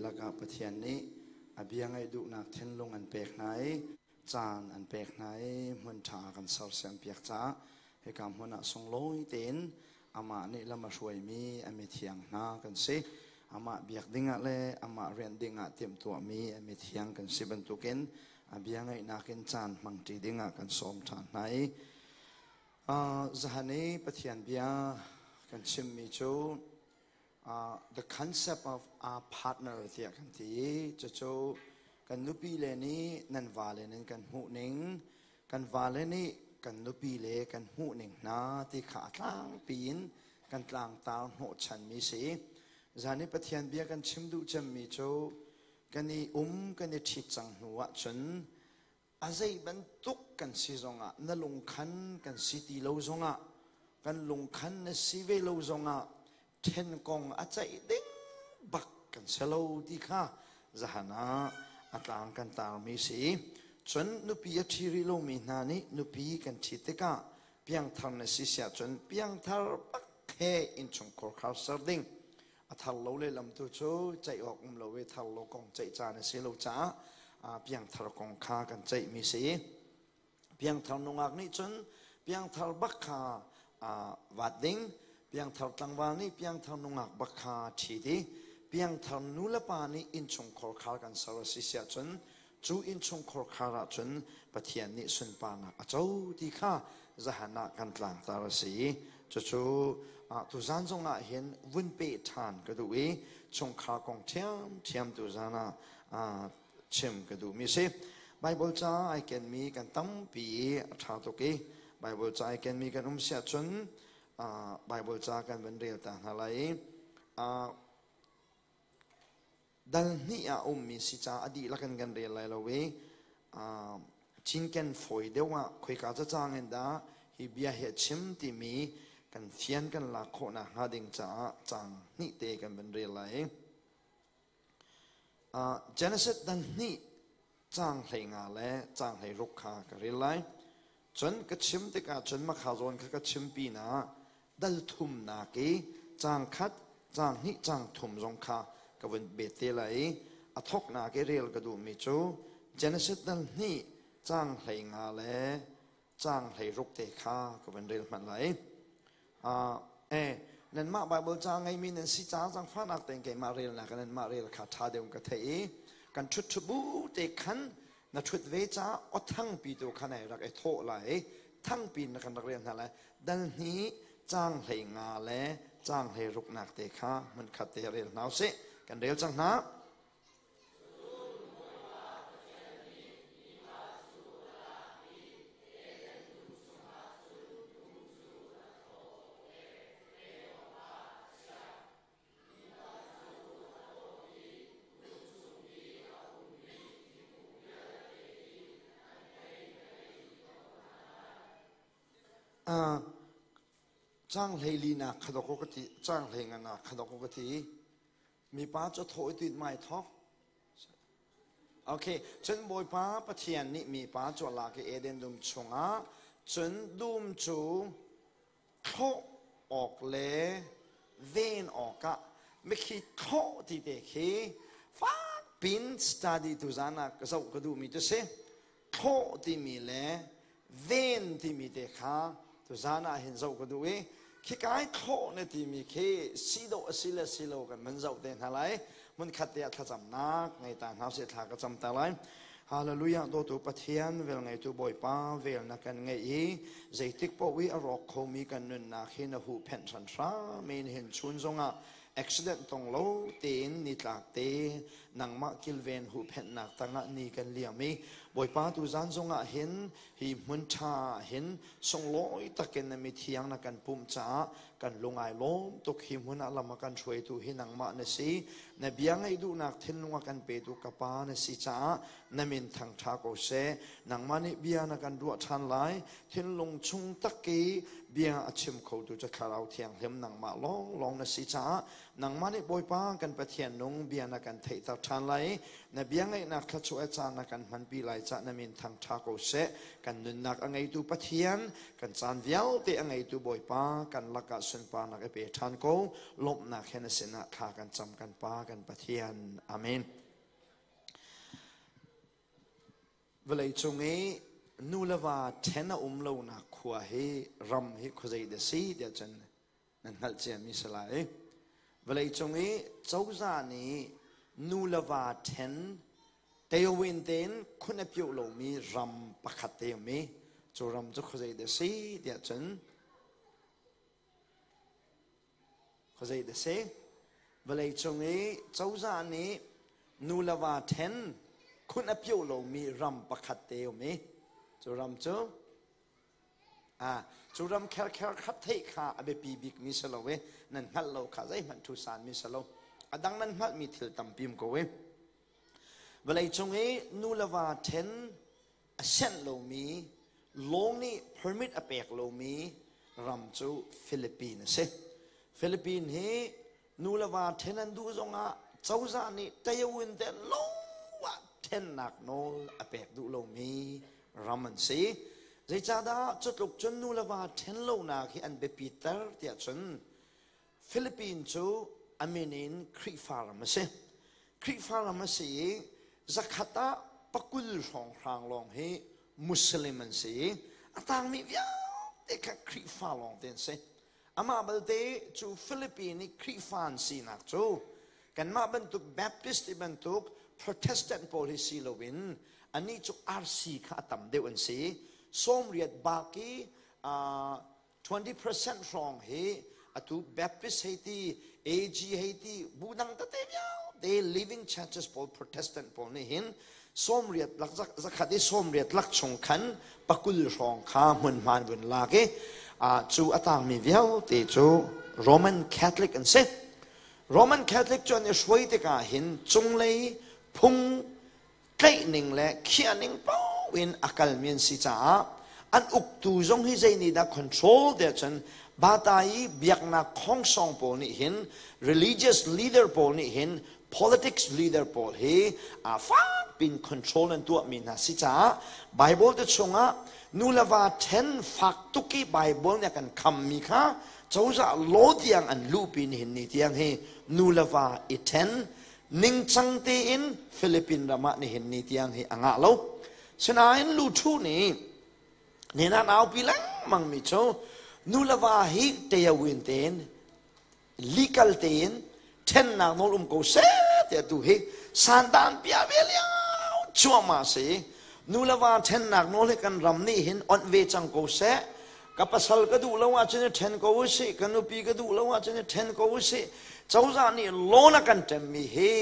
lakah Pathian nih a bia ngaih duhnak thinlung an pek hna i caan an pek hna i hmun ṭha kan sersiampiak caah hika hmun ah sunglawi tein amah nih lam a hruaimi a mithiang hna kan si. Amah biak dingah le amah rianh dingah timhtuahmi a mithiang kan si bantukin a bia ngaihnak in caan hmangṭi dingah kan sawm ṭhan hna i zahan i Pathian bia kan chimmi cu the concept of our partner tiah kan ti i cucu kan nupi le nih nan vale nan kan hmuh ning, kan vale nih kan nupi le kan hmuh ning hna ti kha a tlangpi in kan tlangtar hnawhchanmi si. Zan i Pathian bia kan chim duh cemmi cu kan i um kan i ṭhit cang hnu ahcun a zei bantuk kan si zongah, na lungkhan kan si ti lo zongah, kan lungkhan na si ve lo zongah, ṭhen kong a ceih ding bak kan si lo ti kha zahan ah a tlang kan tarmi si. Cun nupi a ṭhi rih lomi hna nih nupi kan ṭhit tikah piangthar na si siah cun piangthar bak he innchungkhar khar ser ding, a thar lo le lam tu cu ceih awk um lo i thar lo kong ceih caan a si lo caah piangthar kong kha kan ceihmi si. Piangthar nungak nih cun piangthar bak kha vat ding, piangthar tlangval nih piangthar nungak bak kha ṭhi di, piangthar nu le pa nih innchungkhar khar kan ser a si siah cun cu innchungkhar khar ah cun Pathian nih sunparnak a co ti kha zahan ah kan tlangtar a si. Cucu tuzan zong ah hin vun peh ṭhan ka duh i chungkhar kong ṭhiamṭhiam tuzan ah chim ka duhmi si. Bible ca ai kenmi kan tampi i a ṭha tuk i Bible ca ai kenmi kan um siah cun Bible ca kan van rel ta hna lai i dal hnih ah ummi si ca a dihlak in kan rel lai lo i cinken fawi deuh ah khoika cacang in dah hi bia hi a chim timi kan fian kan lak khawh nakhnga ding caah cang hnih te kan van rel lai. Genesis dan hnih caang 15 le caang 16 kha ka rel lai. Cun ka chim tikah cun makha zawn kha ka chim pinah dal thumnak i caang khat, caang hnih, caang thum zong kha ka vun bet te lai i a thawknak i rel ka duhmi cu Genesis dal hnih caang 15 le caang 16 te kha ka vun rel hmanh lai. Nanmah Bible ca ngeimi nan si ca zaangfahnak tein keimah relnak in nanmah rel kha ṭha deuh in ka theih i kan ṭhut ṭhu bu te khan na ṭhut ve caah aw thangpi tu khan ai rak i thawh lai i thangpi in na kan rak rel hna lai. Dal hnih caang 15 le caang 16nak te kha hmunkhat te rel hna usih. Kan rel cang hna. Caang 14nak kha dawk ka ti, caang 15nak kha dawk ka ti. Mipa cu thaw i tuit mai thawk. Okay, cun Bawipa Pathian nih mipa cu a lak i Eden dum chungah cun dum cu thlawh awk le ven awkah mikhi thlawh ti te khi fak pin study tu zan ah ka zoh ka duhmi tu si. Thlawh timi le ven timi te kha tuzan ah hin zoh ka duh i khikai thlawh na timi khi si dawh a si le si lo kan van zoh te hna lai. Hmunkhat te ah thlacamnak ngei ta hna usih. Thla ka cam ta lai. Hallelujah. Dawtu Pathian, vel ngeitu Bawipa, vel na kan ngeih i zeitik paoh i a rawk khomi kan nunnak hi na huhphenh hran hram in hin chun zongah accident tong lo tein nitlak te nangmah kilven huhphenhnak tangah ni kan liam i Bawipa, tu zan zongah hin hi hmun ṭha ah hin sunglawi takin na mithiang na kan pumh caah kan lung ai lawm tuk. Hi hmun ah lam a kan hruaitu hi nangmah na si, na bia ngaih duhnak thinlung a kan petu ka pa na si caah na min thangṭha ko seh. Nangmah nih bia na kan ruah ṭhan lai. Thinlung chung tak i bia a chim khotu cu Thlarau Thianghlim nangmah lawnglawng na si caah. Nangmah nih Bawipa kan Pathian nung bia na kan theihter ṭhan lai. Na bia ngaihnak thluachuah caan na kan hmanpi lai cah na min thangṭha ko seh. Kan nunnak a ngeitu Pathian, kan caan vialte a ngeitu Bawipa, kan lakah sunparnak i pe ṭhan ko. Lawmhnak he na sinah thla kan cam kan Pa, kan Pathian. Amen. Vawlei cung i nu le va ṭhen a um lonak khua hi ram hi khuazei dah si tiah cun nan hngalh ciami si lai. Vawleicung i cozah nih nu le va ṭhen teowin tein khun a pioh lomi ram pakhat te um i cu ram cu khuazei dah si tiah cun khuazei dah si? Vawleicung i cozah nih nu le va ṭhen khun a pioh lomi ram pakhat te um i cu ram cu Cu ram kherkher khat theih kha a biapi bikmi si lo i nan hngalh lo kha zeihmanh thu sanmi si lo. A dang nan hngalhmi thil tampi um ko i vawleicung i nu le va ṭhen a sianh lomi law nih permit a pek lomi ram cu Philippines a si. Philippines hi nu le va ṭhen an duh zongah cozah nih tayawin te lo ah ṭhennak nawl a pek duh lomi ram an si. Zeicahdah cutluk cun nu le va ṭhen lonak hi an biapiter tiah cun Philippines cu a min in Khrihfa ram a si. Khrihfa ram a si i zakhat ah pakul hrawnghrang lawng hi Muslim an si i a tangmi vialte kha Khrihfa lawng te an si. Amah balte cu Philippine i Khrihfa an sinak cu kanmah bantuk Baptist ti bantuk Protestant pawl hi si loin anih cu RC kha a tam deuh an si. Sawmriat bak i 20% hrawng hi atu Baptist hei ti, AG hei ti, bu dang tete vialte Living Churches pawl Protestant pawl nih hin sawmriat lak zakhat i sawmriat lak chung khan pakul hrawng kha hmunhma an vun lak i cu a tangmi vialte cu Roman Catholic an si. Roman Catholic cu an i hruai tikah hin cunglei phung tlaih ning le khiah ning paoh in a kalmi an si caah an uktu zong hi zei nih dah control tiah cun bata i biaknak khongsong pawl nih hin religious leader pawl nih hin politics leader pawl hi a fak pin control an tuahmi hna si caah Bible te chungah nu le va then fak tuk i Bible nih a kan khammi kha cozah law tiang an luhpi nihin ni tiang hi nu le va i then ningcang tein Philippine ram ah nihin ni tiang hi a ngah lo. Sinain luthu nih nena naupi lengmang mi cu nu le va hi teyawin tein legal tein ṭhennak nawl um ko seh tiah tu hi sandan pia ve lio cuahmah si. Nu le va ṭhennak nawl hi kan ram nih hin onh ve cang ko seh. Ka pasal ka duh lo ahcun i ṭhen ko usih, ka nupi ka duh lo ahcun i ṭhen ko usih. Cozah nih loan a kan ṭemmi hi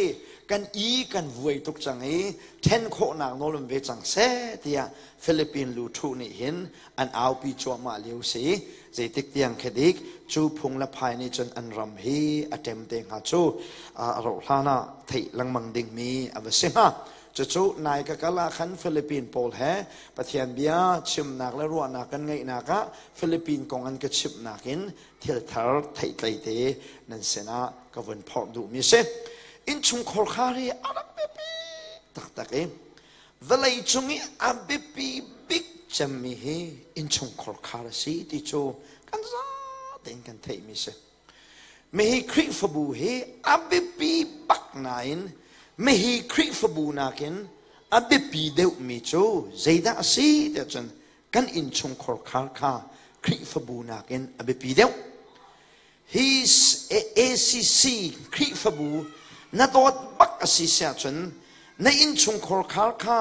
kan i kan vuai tuk cang i ṭhen khawhnak nawl um ve cang seh tiah Philippine luthu nih hin an aupi cuahmah lio si. Zeitik tiang khe dik cu phung le phai nih cun an ram hi a ṭem te hnga cu a rauh hlan ah theih lengmang dingmi a va si hnga. Cucu nai ka kal ah khan Philippine pawl he Pathian bia chimnak le ruahnak kan ngeihnak ah Philippine kong an ka chimhnak in thil thar theihtlei te nan sinah ka vun phorh duhmi si. Innchungkhar khar hi a rak biapi taktak i vawlei cung i a biapi bik cemmi hi innchungkhar khar a si ti cu kan zatein kan theihmi si. Mihi Khrihfabu hi a biapi bak nain mihi Khrihfabu nakin a biapi deuhmi cu zeidah a si tiah cun kan innchungkhar khar kha Khrihfabu nakin a biapi deuh. Hi ACC Khrihfabu na dawt bak a si siah cun na innchungkhar khar kha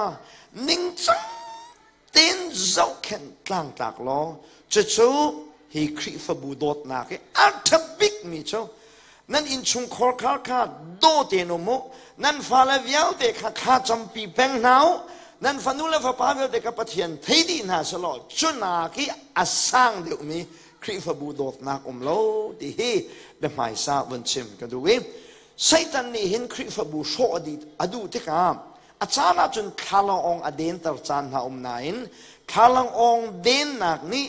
ningcang tein zohkhenh tlangtlak law cucu hi Khrihfabu dawtnak i a ṭha bikmi cu nan innchungkhar khar kha daw tein um u, nan fale vialte kha thla campi peng hna u, nan fanu le fapa vialte kha Pathian thei dih hna selaw cu nak i a sang deuhmi Khrihfabu dawtnak um lo ti hi biahmaisa vun chim ka duh i Satan nih hin Khrihfabu hrawh a duh tikah a caan ahcun thlalangawng a denter caan hna um nain thlalangawng dennak nih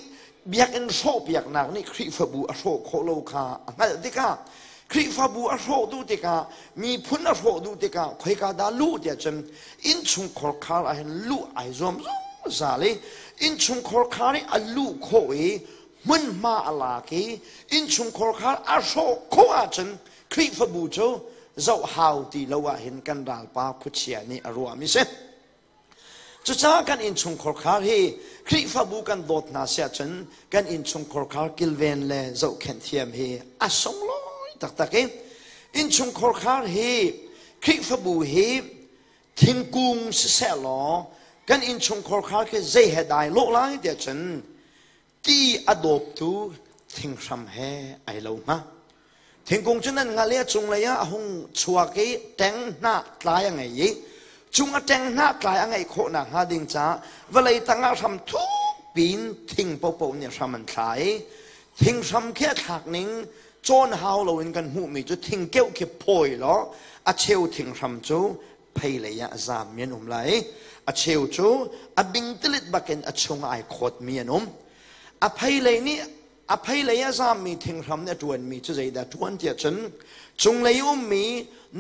biakinn hrawhpiaknak nih Khrihfabu a hrawh khawh lo kha a hngalh tikah. Khrihfabu a hrawh duh tikah, miphun a hrawh duh tikah khoika dah luh tiah cun innchungkhar khar ah hin luh ai zuam zungzal i innchungkhar khar i a luh khawh i hmunhma a lak i innchungkhar khar a hrawh khawh ahcun Khrihfabu cu zoh hau ti lo ah hin kan ralpa khuachia nih a ruahmi si. Cucaah kan innchungkhar khar hi Khrihfabu kan dawt hna siah cun kan innchungkhar khar kilven le zohkhenh thiam hi a sunglawi taktak i innchungkhar khar hi Khrihfabu hi thingkung siseh law kan innchungkhar khar khi zei he dai lawh lai tiah cun ti a dawptu thinghram he ai lo hnga. Thingkung cu nan ngal i a cunglei ah a hung chuak i ṭeng hnah tlai a ngei i cung a ṭeng hnah tlai a ngeih khawh nakhnga ding caah vawlei tangah hram thuk piin thing paohpaoh nih hram an thla i thinghram khi a thlak ning cawn hau loin kan hmuhmi cu thingkeuh khi phawi law a cheu thinghram cu phei lei ah a zaammi an um lai i a cheu cu a bingtilit bakin a chung ai khawtmi an um. A phei lei nih a phei lei a zaammi thinghram nih a ṭuanmi cu zeidah ṭuan tiah cun cunglei ummi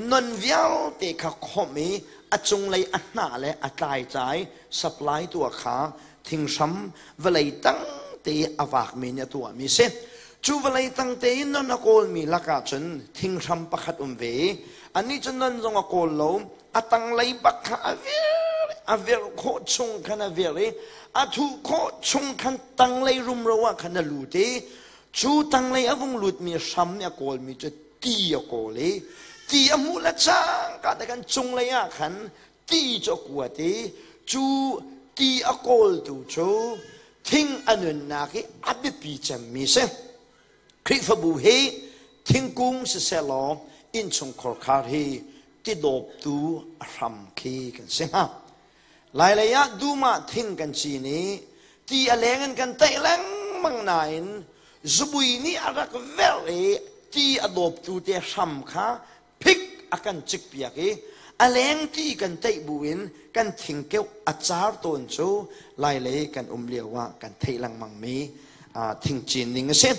non vialte kha khawmh i a cunglei a hnah le a tlaicai supply tuah kha thinghram vawlei tang te i a vakmi nih a tuahmi si. Cu vawlei tang te i non a kawlmi lakah cun thinghram pakhat um ve i anih cu non zong a kawl lo, a tanglei bak kha a vir a virh khawh chung khan a vir i a thuh khawh chung khan tanglei rumro ah khan a lut i cu tanglei a vung lutmi hram nih a kawlmi cu ti a kawl i ti a hmuh le cangka te khan cunglei ah khan ti cu a kuat i cu ti a kawltu cu thing a nunnak i a biapi cemmi si. Khrihfabu hi thingkung sisehlaw innchungkhar khar hi tidawptu a hram khi kan si hnga. Lailei ah dum ah thing kan cin i ti a leng in kan taih lengmang nain zubui nih a rak verh i ti a dawptu te hram kha phik a kan cikpiak i a leng ti kan taih buin kan thingkeuh a car tawn cu lailei kan um lio ah kan theih lengmang mi thing cin ding a si.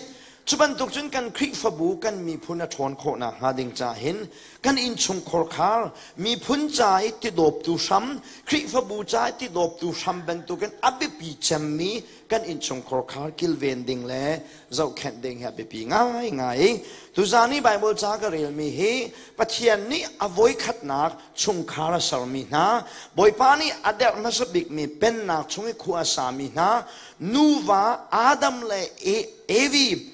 Cu bantuk cun kan Khrihfabu kan miphun a ṭhawn khawh nakhnga ding ca hin kan innchungkhar khar miphun ca i tidawptu hram, Khrihfabu ca i tidawptu hram bantukin a biapi cemmi kan innchungkhar khar kilven ding le zohkhenh ding hi a biapi ngaingai. Tuzaan i Baibal ca ka relmi hi Pathian nih a voikhatnak chungkhar a sermi hna, Bawipa nih a derh hmasa bikmi pennak chung i khua a sami hna, nuva Adam le Evi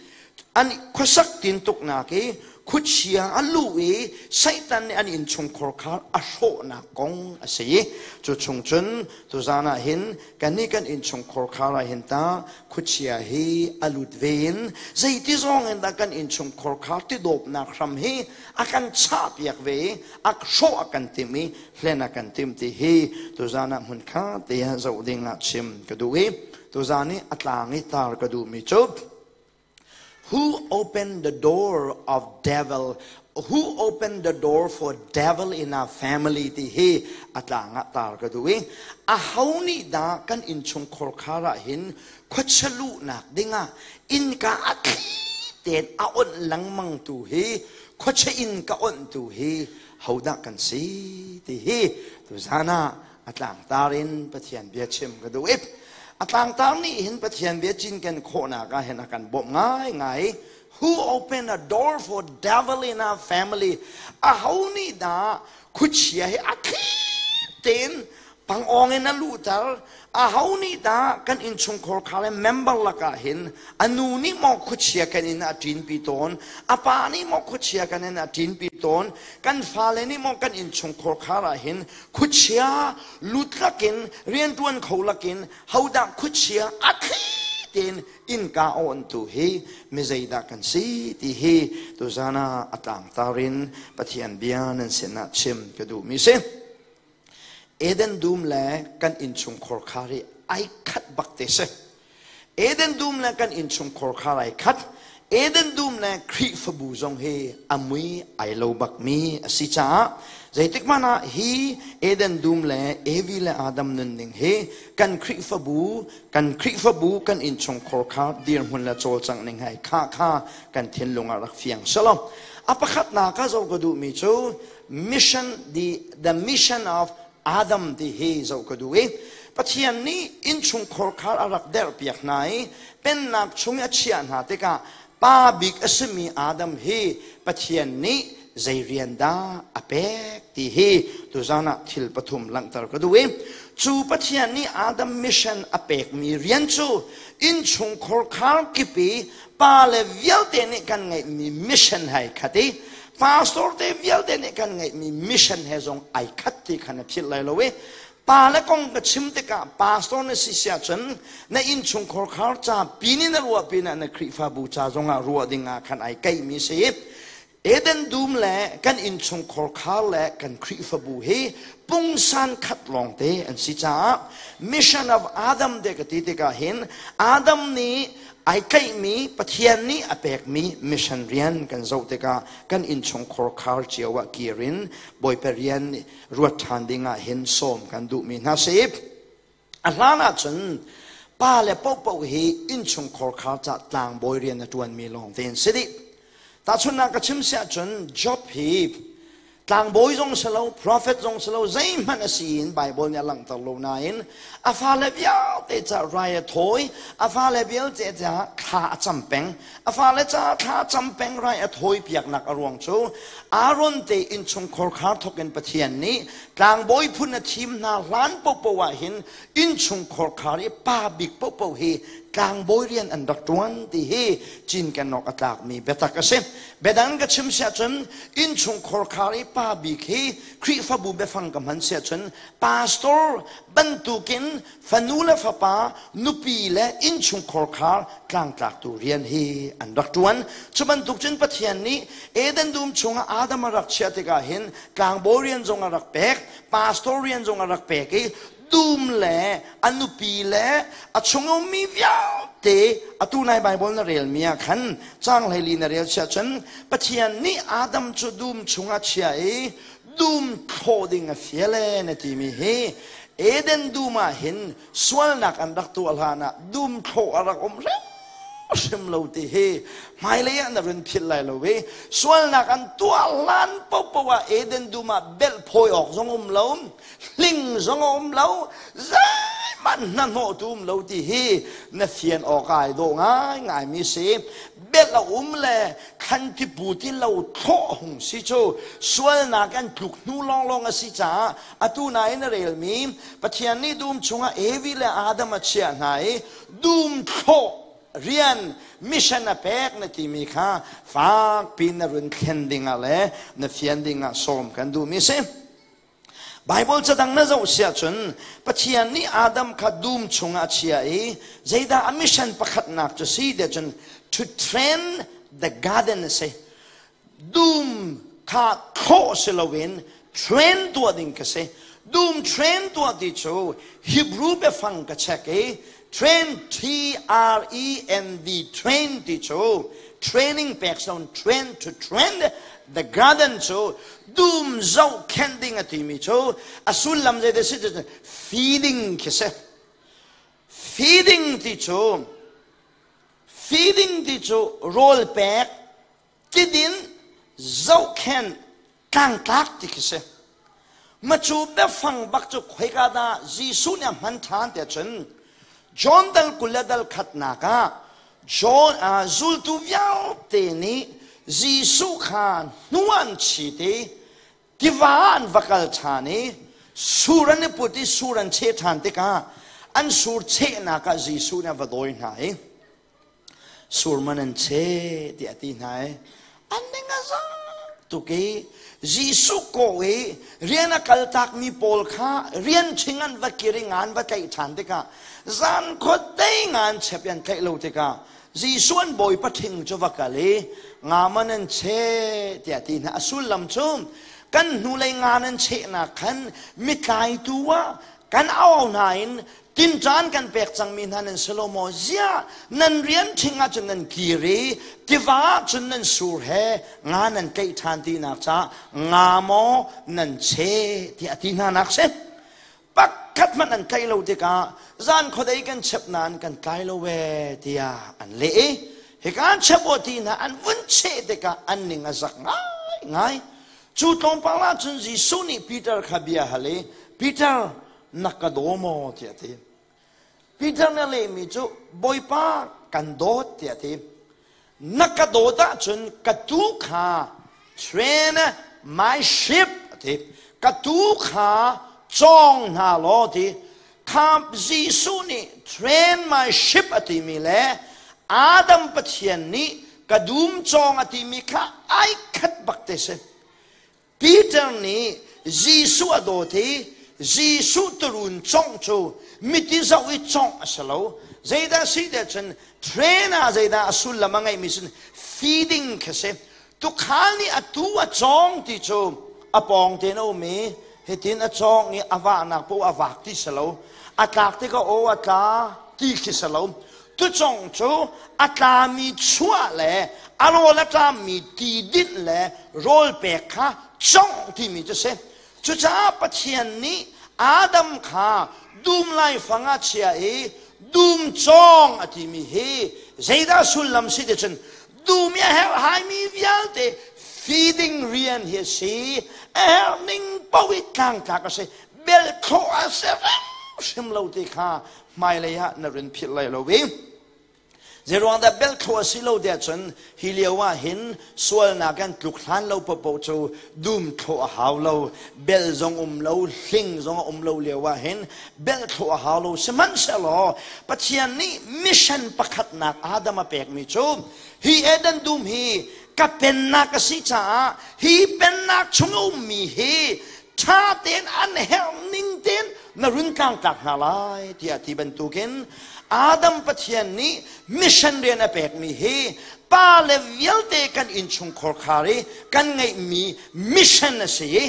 an khuasak tintuknak i khuachia a luh i Satan nih an innchungkhar kha a hrawhnak kong a si i cu chung cun tuzaan ah hin kannih kan innchungkhar khar ah hin ta khuachia hi a lut ve in zeiti zong in dah kan innchungkhar khar tidawpnak hram hi a kan chahpiak ve i a hrawh a kan timh i hlen a kan timh ti hi tuzaan ah hmun kha te ah zoh ding ah chim ka duh i tuzaan i a tlang i tar ka duhmi cu Who opened the door of devil? Who opened the door for devil in our family ti hi a tlang ah tar ka duh i a ho nih dah kan innchungkhar khar ah hin khuachia luhnak dingah innka a thli tein a onh lengmang tu hi khuachia inn ka onh tu hi hodah kan si ti hi tuzan ah a tlangtar in Pathian bia chim ka duh i a tlangtar nih hin Pathian bia cinken khawhnak ah hin a kan bawmh ngaingai. Who open a door for devil in our family? A ho nih dah khuachia hi a thli tein pangawng in a luhter? A ho nih dah kan innchungkhar kha le member lakah hin a nu nih maw khuachia kan in a ṭinpi tawn, a pa nih maw khuachia kan in a ṭinpi tawn, kan fale nih maw kan innchungkhar khar ah hin khuachia lut lakin rianṭuan kho lakin hodah khuachia a thli tein innka awntu hi mi zeidah kan si ti hi tuzan ah a tlangtar in Pathian bia nan sinah chim ka duhmi si. Eden dum le kan innchungkhar khar hi ai khat bak te si. Eden dum le kan innchungkhar khar ai khat. Eden dum le Khrihfabu zong hi a mui ai lo bakmi a si caah zeitik hmanh ah hi Eden dum le Evi le Adam nunning hi kan Khrihfabu kan Khrihfabu kan innchungkhar kha dirhmun le cawlcangh ning hai kha kha kan thinlung ah rak fiang selaw. A pakhatnak ka zoh ka duhmi cu mission the, the mission of Adam ti hi zoh ka duh i Pathian nih innchungkhar khar a rak derhpiak hna i pennak chung i a chiah hna tikah pa bik a simi Adam hi Pathian nih zei rian dah a pek ti hi tuzan ah thil pathum langhter ka duh i cu Pathian nih Adam mission a pekmi rian cu innchungkhar khar kip i pa le vialte nih kan ngeihmi mission hai khat i pastor te vialte nih kan ngeihmi mission he zong ai khat ti khan a philh lai lo i pa le kong ka chim tikah pastor na si sia cun na innchungkhar khar ca pin in na ruah pin ah na Khrihfabu ca zongah ruah ding ah khan ai keihmi si. Eden dum le kan innchungkhar khar le kan Khrihfabu hi pungsan khat lawngte an si caah mission of Adam te ka ti tikah hin Adam nih ai tlaihmi Pathian nih a pekmi mission rian kan zoh tikah kan innchungkhar khar cio ah kir in Bawipa rian ruat ṭhan ding ah hin sawm kan duhmi hna si. A hlan ahcun pa le paohpaoh hi innchungkhar khar ca tlangbawi rian a ṭuanmi lawng te an si dih. Tahchunhnak ka chim si ahcun Job hi tlangbawi zong si lo, prophet zong si lo, zeihmanh a si in Bible nih a langhter lo nain a fale vialte ca rai a thawi, a fale vialte ca thla a cam peng. A fale ca thla a cam peng rai a thawi piaknak a ruang cu Aaron te innchungkhar khar thawk in Pathian nih tlangbawi phun a thim hna hlan paohpaoh ah hin innchungkhar khar i pa bik paohpaoh hi tlangbawi rian an rak ṭuan ti hi cinken awk a tlakmi biatak a si. Biadang ka chim siah cun innchungkhar khar i pa bik hi Khrihfabu biafang ka hman siah cun pastor bantukin fanu le fapa nupi le innchungkhar khar tlangtlaktu rian hi an rak ṭuan. Cu bantuk cun Pathian nih Eden dum chungah Adam a rak chiah tikah hin tlangbawi rian zong a rak pek, pastor rian zong a rak pek i dum le a nupi le a chung ummi vialte atu nai Bible na relmi ah khan caang 14 na rel chiah cun Pathian nih Adam cu dum chungah chia i dum thlawh ding a fial e na timi hi Eden dum ah hin sualnak an rak tuah hlan ah dum thlawh a rak um hrimhrim lo ti hi hmailei ah na run philh lai lo i sualnak an tuah hlan paohpaoh ah Eden dum ah belh phawi awk zong um lo, hling zong a um lo, zeihmanh hnahnawhtu um lo ti hi na fian awk ai dawh ngaingaimi si. Belh a um le thlantipu ti lo thlawh hung si cu sualnak an tluk hnu lawnglawng a si caah atu nain a relmi Pathian nih dum chungah Evi le Adam a chiah hna i dum thlawh rian mission a pek na timi kha fakpi na run thlen dingah le na fian dingah sawm kan duhmi si. Baibal cadang na zoh siah cun Pathian nih Adam kha dum chungah a chia i zeidah a mission pakhatnak cu si tiah cun to train the garden a si. Dum kha thlawh si loin train tuah ding ka si. Dum train tuah ti cu Hebrew biafang ka check i train T R E N D train ti cu training pek son train to train the garden cu dum zohkhenh ding a timi cu a sullam zei si cu feeding khi si. Feeding ti cu feeding ti cu rawl pek tidin zohkhenh tlangtlak ti khi si. Macu biafang bak cu khoika dah Jesuh nih a hman ṭhan tiah cun John dal 20 le dal khatnak ah John zultu vialte nih Jesuh kha hnu an chit i tiva an va kal ṭhan i sur an i put i sur an cheh ṭhan tikah an sur chehnak ah Jesuh nih a va dawi hna i sur man an cheh tiah a ti hna i an ning a zak tuk i Jesuh kawh i rian a kaltakmi pawl kha rian ṭhing an va kir i nga an va tlaih ṭhan tikah zan khuadei nga an chep i an tlaih lo tikah Jesuh an bawipa ṭhing cu va kal i nga man an cheh tiah ti hna. A sullam cu kan hnulei nga nan chehnak khan mitlaitu ah kan au hna in tinṭan kan pek cangmi hna nan si lo maw? Ziah nan rian ṭhing ahcun nan kir i tiva ahcun nan sur he nga nan tlaih ṭhan tinak caah nga maw nan cheh tiah a ti hna nak si. Pakhat hmanh an tlaih lo tikah zan khuadei kan chep nain kan tlai lo ee tiah an leh i. Hika an chapawti hna an vun cheh tikah an ning a zak ngaingai. Cu tlawmpal ah cun Jesuh nih Peter kha bia hal i, Peter, na ka daw maw? tiah a ti. Peter nih a lehmi cu, Bawipa, kan dawt, tiah a ti. Na ka dawt ahcun ka tuu kha train my sheep a ti. Ka tuu kha cawng hna law ti. Kha Jesuh nih train my sheep a timi le Adam Pathian nih ka dum cawng a timi kha ai khat bak te si. Peter nih Jesuh a dawt i Jesuh turun congh cu miti zoh i congh a si lo. Zeidah si tiah cun train ah zeidah a sullam a ngeihmi sin feeding kha si. Tukhal nih a tu a cawng ti cu a pawng tein a um i hitin a cawng i a vahnak paoh a vak ti si lo. A tlak tikah aw a tla ti khi si lo. Tucong cu a tlami chuah le a rawl a ṭammi ti dinh le rawl pek kha congh timi cu si. Cucaah Pathian nih Adam kha dum laifang ah chia i dum cawng a timi hi zeidah sullam si ti cun dum i a herhhaimi vialte feeding rian hi a si. A herh ning paoh i tlangtlak a si. Bel thlawh a si hrimhrim lo ti kha hmailei ah na rin philh lai lo i Zeiruang dah belthlo a si lo tiah cun hi lio ah hin sualnak kan tluk hlan lo popo cu dum thlo a hau lo bel zong um lo hling zong a um lo lio ah hin belthlo a hau lo sihmanhsehlaw Pathian nih mission pakhatnak Adam a pekmi cu hi Eden dum hi ka pennak a si caah hi pennak chung a ummi hi ṭha tein an herh ning tein na run tlangtlak hna lai tiah ti bantukin Adam Pathian nih mission rian a pekmi hi pa le vialte kan innchungkhar khar i kan ngeihmi mission a si i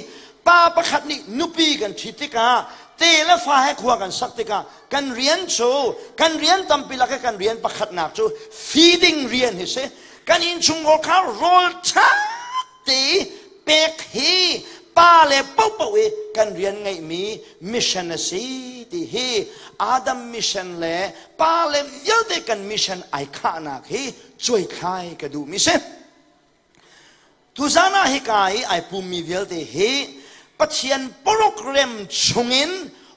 pa pakhat nih nupi kan ṭhit tikah te le fa he khua kan sak tikah kan rian cu kan rian tampi lak i kan rian pakhatnak cu feeding rian hi si. Kan innchungkhar khar rawl ṭha te pek hi pa le popo i kan rian ngeihmi mission a si ti hi Adam mission le pa le vialte kan mission ai khahnak hi cuaithlai ka duhmi si. Tuzan ah hika i ai pummi vialte hi Pathian program chungin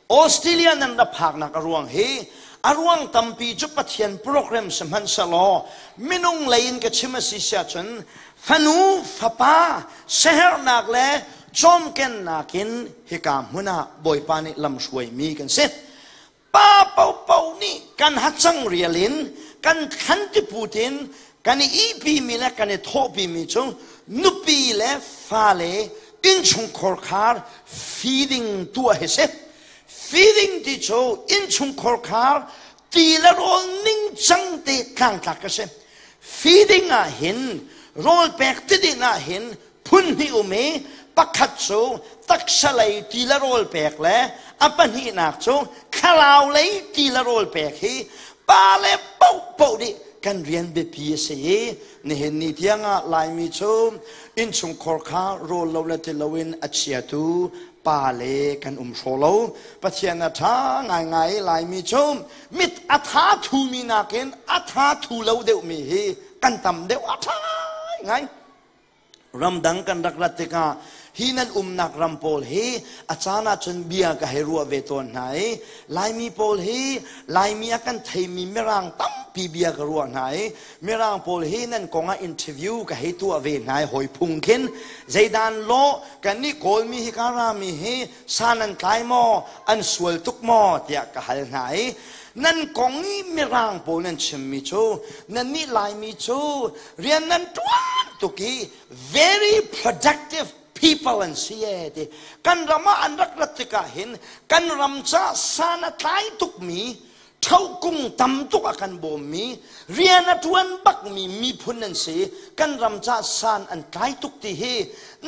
Australia nan ra phaknak a ruang hi a ruang tampi cu Pathian program si hmanhsehlaw minung lei in ka chim a si siah cun fanu fapa siaherhnak le cawmkennak in hika hmun ah Bawipa nih lamhruaimi kan si. Pa paohpaoh nih kan hacang rial in kan thlan tiput in kan i ihpimi le kan i thawhpimi cu nupi le fale innchungkhar khar feeding tuah hi si. Feeding ti cu innchungkhar khar ti le rawl ningcang te tlangtlak a si. Feeding ah hin rawl pek tidin ah hin phun hnih um i pakhat cu taksa lei ti le rawl pek le a pahnihnak cu thlarau lei ti le rawl pek hi pa le paohpaoh nih kan rian biapi a si i nihin ni tiangah Laimi cu innchungkhar kha rawl lo le ti loin a chiatu pa le kan um hraw lo. Pathian a ṭha ngaingai i Laimi cu mit a tha thumi nakin a tha thu lo deuhmi hi kan tam deuh a ṭha ngai. Ramdang kan rak rat tikah hi nan umnak ram pawl hi a caan ahcun bia ka hei ruah ve tawn hna i Laimi pawl hi Laimi a kan theimi Mirang tampi bia ka ruah hna i Mirang pawl hi nan kong ah interview ka hei tuah ve hna i hawi phung khin zeidan law kannih Kawlmi hi ka rami hi san an tlai maw an sual tuk maw tiah ka hal hna i nan kong i Mirang pawl nan chimmi cu nannih Laimi cu rian nan ṭuan tuk i very productive people an si e ti. Kan ram ah an rak rat tikah hin kan ram ca san a tlai tukmi ṭhokung tam tuk a kan bawmmi rian a ṭuan bakmi miphun nan si. Kan ram ca san an tlai tuk ti hi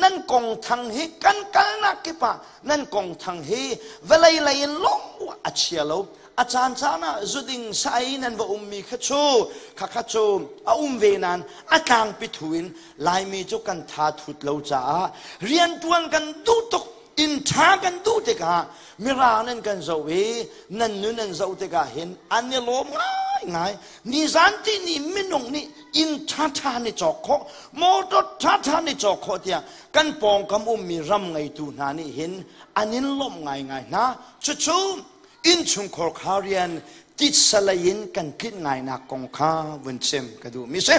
nan kong thang hi kan kalnak kip ah nan kong thang hi vawlei lei in lawng a chia lo. A caan caan ah zuding sai nan va ummi kha cu kha kha cu a um ve nain a tlangpi thu in Laimi cu kan tha thut lo caah rianṭuan kan duh tuk. Inn ṭha kan duh tikah Mirang nan kan zoh i nan nun nan zoh tikah hin an i lawm ngai. Ngai nizan ti ni minung nih inn ṭhaṭha ni cawk khawh, motor ṭhaṭha ni cawk khawh tiah kan pawngkam ummi ram ngeitu hna nih hin an in lawmh ngaingai hna. Cucu innchungkhar kha rian titsa lei in kan tlinh ngainak kong kha vun chim ka duhmi si.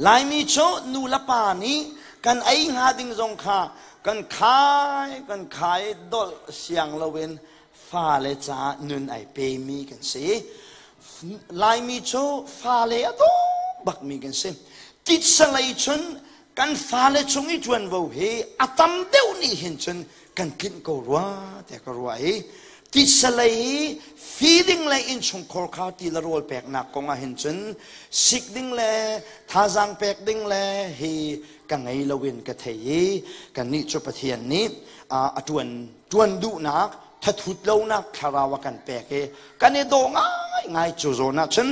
Laimi cu nu le pa nih kan ei hnga ding zong kha kan khai kan khai dolh siang loin fale caah nun ai pemi kan si. Laimi cu fale a daw bakmi kan si. Titsa lei cun kan fale cung i ṭuanvo hi a tam deuh nih hin cun kan tlinh ko rua tiah ka ruah i titsa lei i feeding le innchungkhar kha ti le rawl peknak kong ah hin cun sik ding le thazaang pek ding le hi ka ngei loin ka thei i kannih cu Pathian nih a ṭuan ṭuan duhnak thathut lonak thlarau a kan pek i kan i dawh ngaingai. Cu zawn ah cun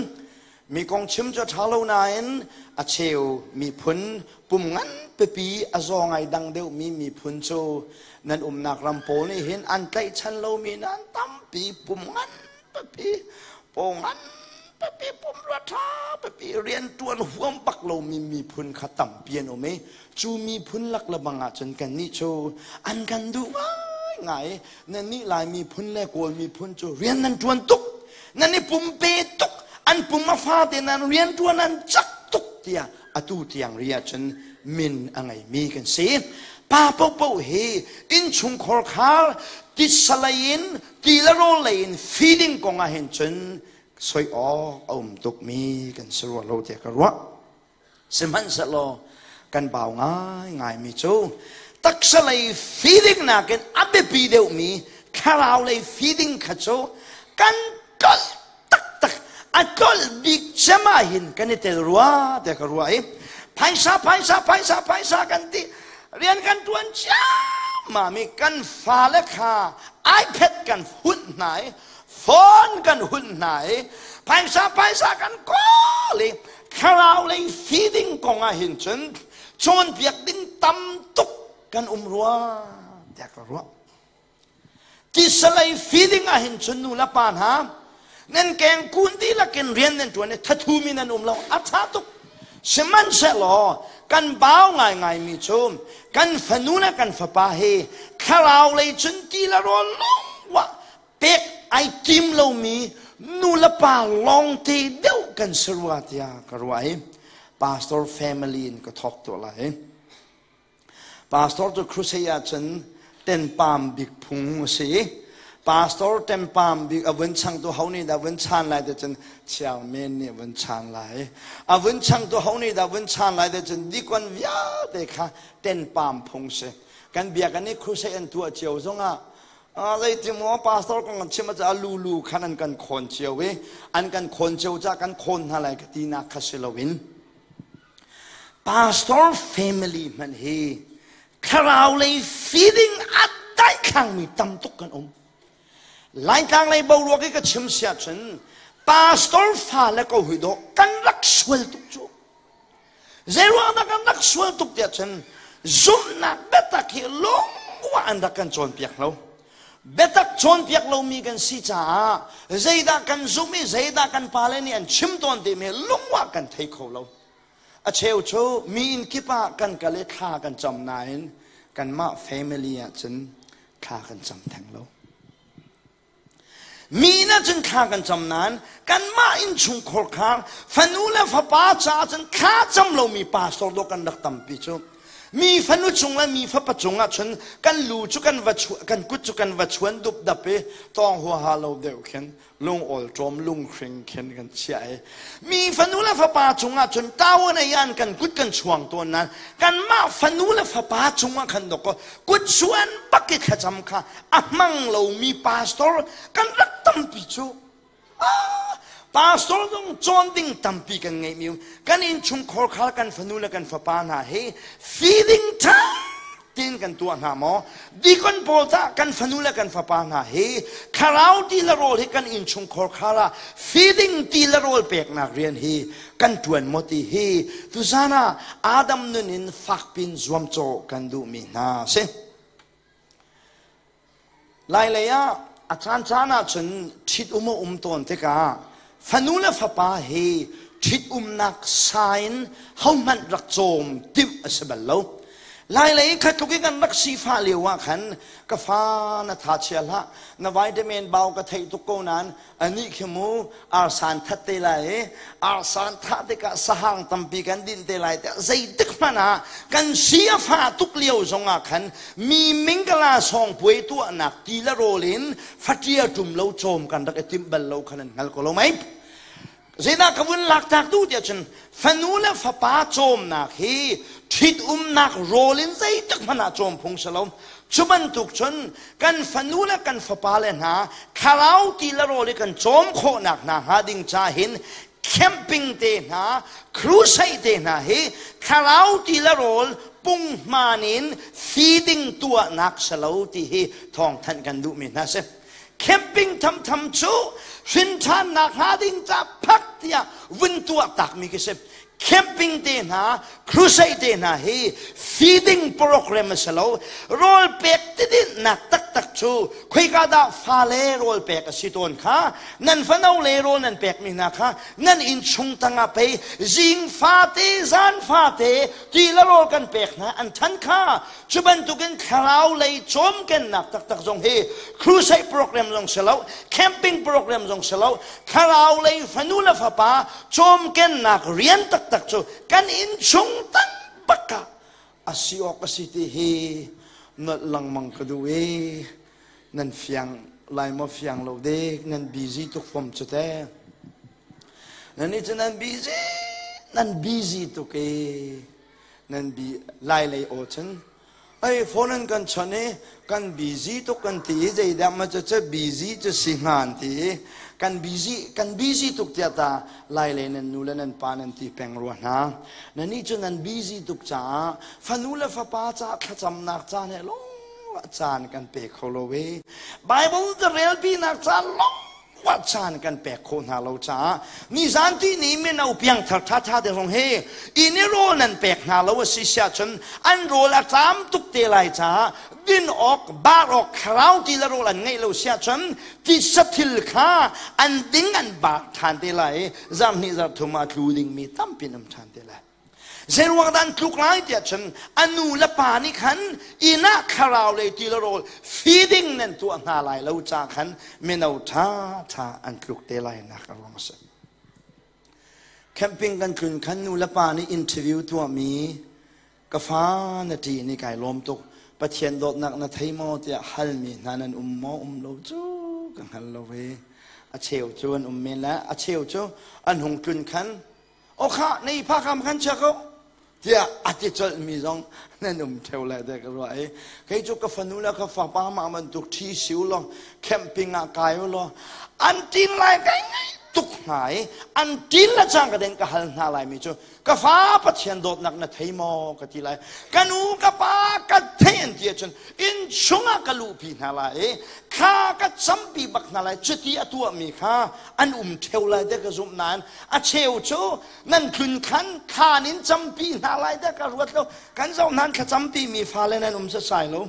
mi kong chim cu a ṭha lo nain a cheu miphun pum ngan pipi a zaw ngai dang deuhmi miphun cu nan umnak ram pawl nih hin an tlaihchan lomi nan tampi. Pum ngan pipi, paw ngan pipi, pum rua ṭha pipi, rianṭuan huam bak lomi miphun kha tampi an um i cu miphun lak le bang ah cun kannih cu an kan duh ngaingai. Nannih Lai miphun le Kawl miphun cu rian nan ṭuan tuk, nan i pumpe tuk, an pum a fate nan rian ṭuan an cak tuk tiah atu tiang ri ahcun min a ngeimi kan si. Pa paohpaoh hi innchungkhar khar titsa lei in ti le rawl lei in feeding kong ah hin cun soi awk a um tukmi kan si rua lo tiah ka ruah. Sihmanhsehlaw kan bau ngaingaimi cu taksa lei feeding nakin a biapi deuhmi thlarau lei feeding kha cu kan tlolh taktak. A tlolh bik cem ah hin kan i tel rua tiah ka ruah i phaisa, phaisa, phaisa, phaisa kan ti, rian kan tuan ciammam i kan fale kha iPad kan hunh hna i phone kan hunh hna i phaisa, phaisa kan kawl i thlarau lei feeding kong ah hin cun cawnpiak ding tam tuk kan um rua tiah ka ruah. Tisalei feeding ah hin cun nu le pa hna nan keng kun dihlak in rian nan ṭuan i thathumi nan um lo, a ṭha tuk. Sihmanhsehlaw kan bau ngaingai mi cu kan fanu le kan fapa hi thlarau lei cun ti le rawl lawng pek ai tim lomi nu le pa lawngte deuh kan si rua tiah ka ruah i pastor family in ka thawk tuah lai. Pastor cu crusade ahcun tenpam bik phung a si. Pastor tenpam bik a vun changtu ho nih dah vun chan lai ti cun chairman nih vun chan lai. A vun changtu ho nih dah vun chan lai ti cun dikon vialte kha tenpam phung si. Kan biakinn i crusade an tuah cio zongah zeiti maw pastor kong an chim ah lulu khan an kan khawn cio i an kan khawn cio ca kan khawn hna lai ka tinak kha si loin pastor family hmanh hi thlarau lei feeling a daithlangmi tam tuk kan um. Laitlang lei boruak i ka chim sia cun pastor fa le ko hui dawh kan rak sual tuk cu. Zeiruang dah kan rak sual tuk tiah cun zumhnak biatak hi lungwa an rak kan cawnpiak lo. Biatak cawnpiak lomi kan si caah zeidah kan zumh i zeidah kan pale nih an chim tawn timi lungwa kan thei kho lo. A cheu cu mi inn kip ah kan kal i thla kan cam nain kanmah family ah cun thla kan cam theng lo. Mi inn ah cun thla kan cam nain kanmah innchungkhar khar fanu le fapa caah cun thla cam lomi pastor dawh kan rak tampi cu. Mi fanu cung le mi fapa cung ah cun kan lu cu kan va kan kut cu kan va chuan dupdap i tawng huaha lo deuh khin lung awlṭawm lunghring khin kan chiah i mi fanu le fapa cungah cun tawan ei an kan kut kan chuang tawn nain kanmah fanu le fapa cungah khan dok kut chuan bak i thlacam kha a hmang lomi pastor kan rak tampi cu. Pastor zong cawn ding tampi kan ngeihmi kan innchungkhar khal kan fanu le kan fapa hna hi feeling ṭha tiin kan tuah hna maw? Deacon pawl tah kan fanu le kan fapa hna hi thlarau ti le rawl hi kan innchungkhar khar ah feeding ti le rawl peknak rian hi kan ṭuan maw ti hi tuzan ah Adam nun in fakpin zuamcawh kan duhmi hna si. Lailei ah a caancaan ahcun ṭhit um a um tawn tikah. Fanu le fapa hi ṭhitumnak sa in hohmanh rak cawm timh a si bal lo. Lailei kha tluk i kan rak sifah lio ah khan ka fa na tha chia hlah, na vitamin bau ka theih tuk ko nain anih khi mu arsan that te lai i arsan thah tikah sahang tampi kan din te lai tiah zeitik hmanh ah kan si a fah tuk lio zong ah khan mi mingkala sawngpuai tuahnak ti le rawl in faṭia ṭum lo cawm kan rak i timh bal lo khan an hngal ko lo mei. Zeidah ka vun laktak duh tiah cun fanu le fapa cawmnak hi ṭhitumnak rawl in zeitik hmanh ah cawm phung si lo. Cu bantuk cun kan fanu le kan fapa le hna thlarau ti le rawl i kan cawm khawhnak hna hnga ding ca hin camping te hna, crusade te hna hi thlarau ti le rawl punghman in feeding tuahnak si lo ti hi thawngthanh kan duhmi hna si. Camping thamtham cu hrinṭhannak hnga ding ca phak tiah vun tuah takmi khi si. Camping te hna, crusade te hna hi feeding program a si lo. Rawl pek tidinhnak taktak cu khoika dah fale rawl pek a si tawn kha, nan fano le rawl nan pekmi hna kha nan innchung tangah pei zing fate zan fate ti le rawl kan pek hna an than kha. Cu bantukin thlarau lei cawmkennak taktak zong hi crusade program zong si lo, camping program zong si lo, thlarau lei fanu le fapa cawmkennak rian taktak cu kan innchung tang bak ah a si awk a si ti hi nolh lengmang ka duh i nan fiang lai maw fiang lo dek, nan busy tuk fom cu te. Nan nih cu nan busy, nan busy tuk i Nan bi lai lei aw cun ei phone an kan chawnh i kan busy tuk kan ti i zeidah ma cu cu busy cu si hnga an ti i kan busy kan busy tuk tiah ta lai lei nan nu le nan pa nan ti peng rua hna. Nan nih cu nan busy tuk caah fanu le fapa caah thlacamnak caan he lawng caan kan pe kho lo i Bible ka relpinak caan lawng Uah caan kan pek khawh hna lo caah nizan ti ni mino piangthar ṭhaṭha te zong hi inn i rawl nan pek hna lo a si siah cun an rawl a ṭam tuk te lai caah din awk bar awk thlarau ti le rawl an ngeih lo siah cun tisa thil kha an ding an bar ṭhan te lai i zarh hnih zarh thum ah a tlu dingmi tampi an um ṭhan te lai. Zeiruang dah an tluk lai tiah cun a nu le pa nih khan inn ah thlarau lei ti le rawl feeding nan tuah hna lai lo ca khan mino ṭha ṭha an tluk te lai nak a ruang a si. Camping kan tlun khan nu le pa nih interview tuahmi ka fa na ṭi ni kai lawm tuk Pathian dawtnak na thei maw tiah halmi hna nan um maw um lo cu ka hngal lo ve. A cheu cu an um men le a cheu cu an hung tlun khan o kha na i phak am khan chia ko tiah a ti colhmi zong nan um theo lai te ka ruah i kei cu ka fanu le ka fapa mah bantuk ṭhi si u law camping ah kai u law an ṭin lai kai ngai tuk hna i an ṭin le cang ka den ka hal hna lai mi cu ka fa Pathian dawtnak na thei maw ka ti lai ka nu ka pa ka thei an ti ahcun inn chungah ka luhpi hna lai i thla ka campi bak hna lai cuti a tuahmi kha an um theo lai te ka zumh nain a cheu cu nan tlun khan khaan in campi hna lai dah ka ruat lo kan zoh hnan thlacampi mi fale nan um sasai lo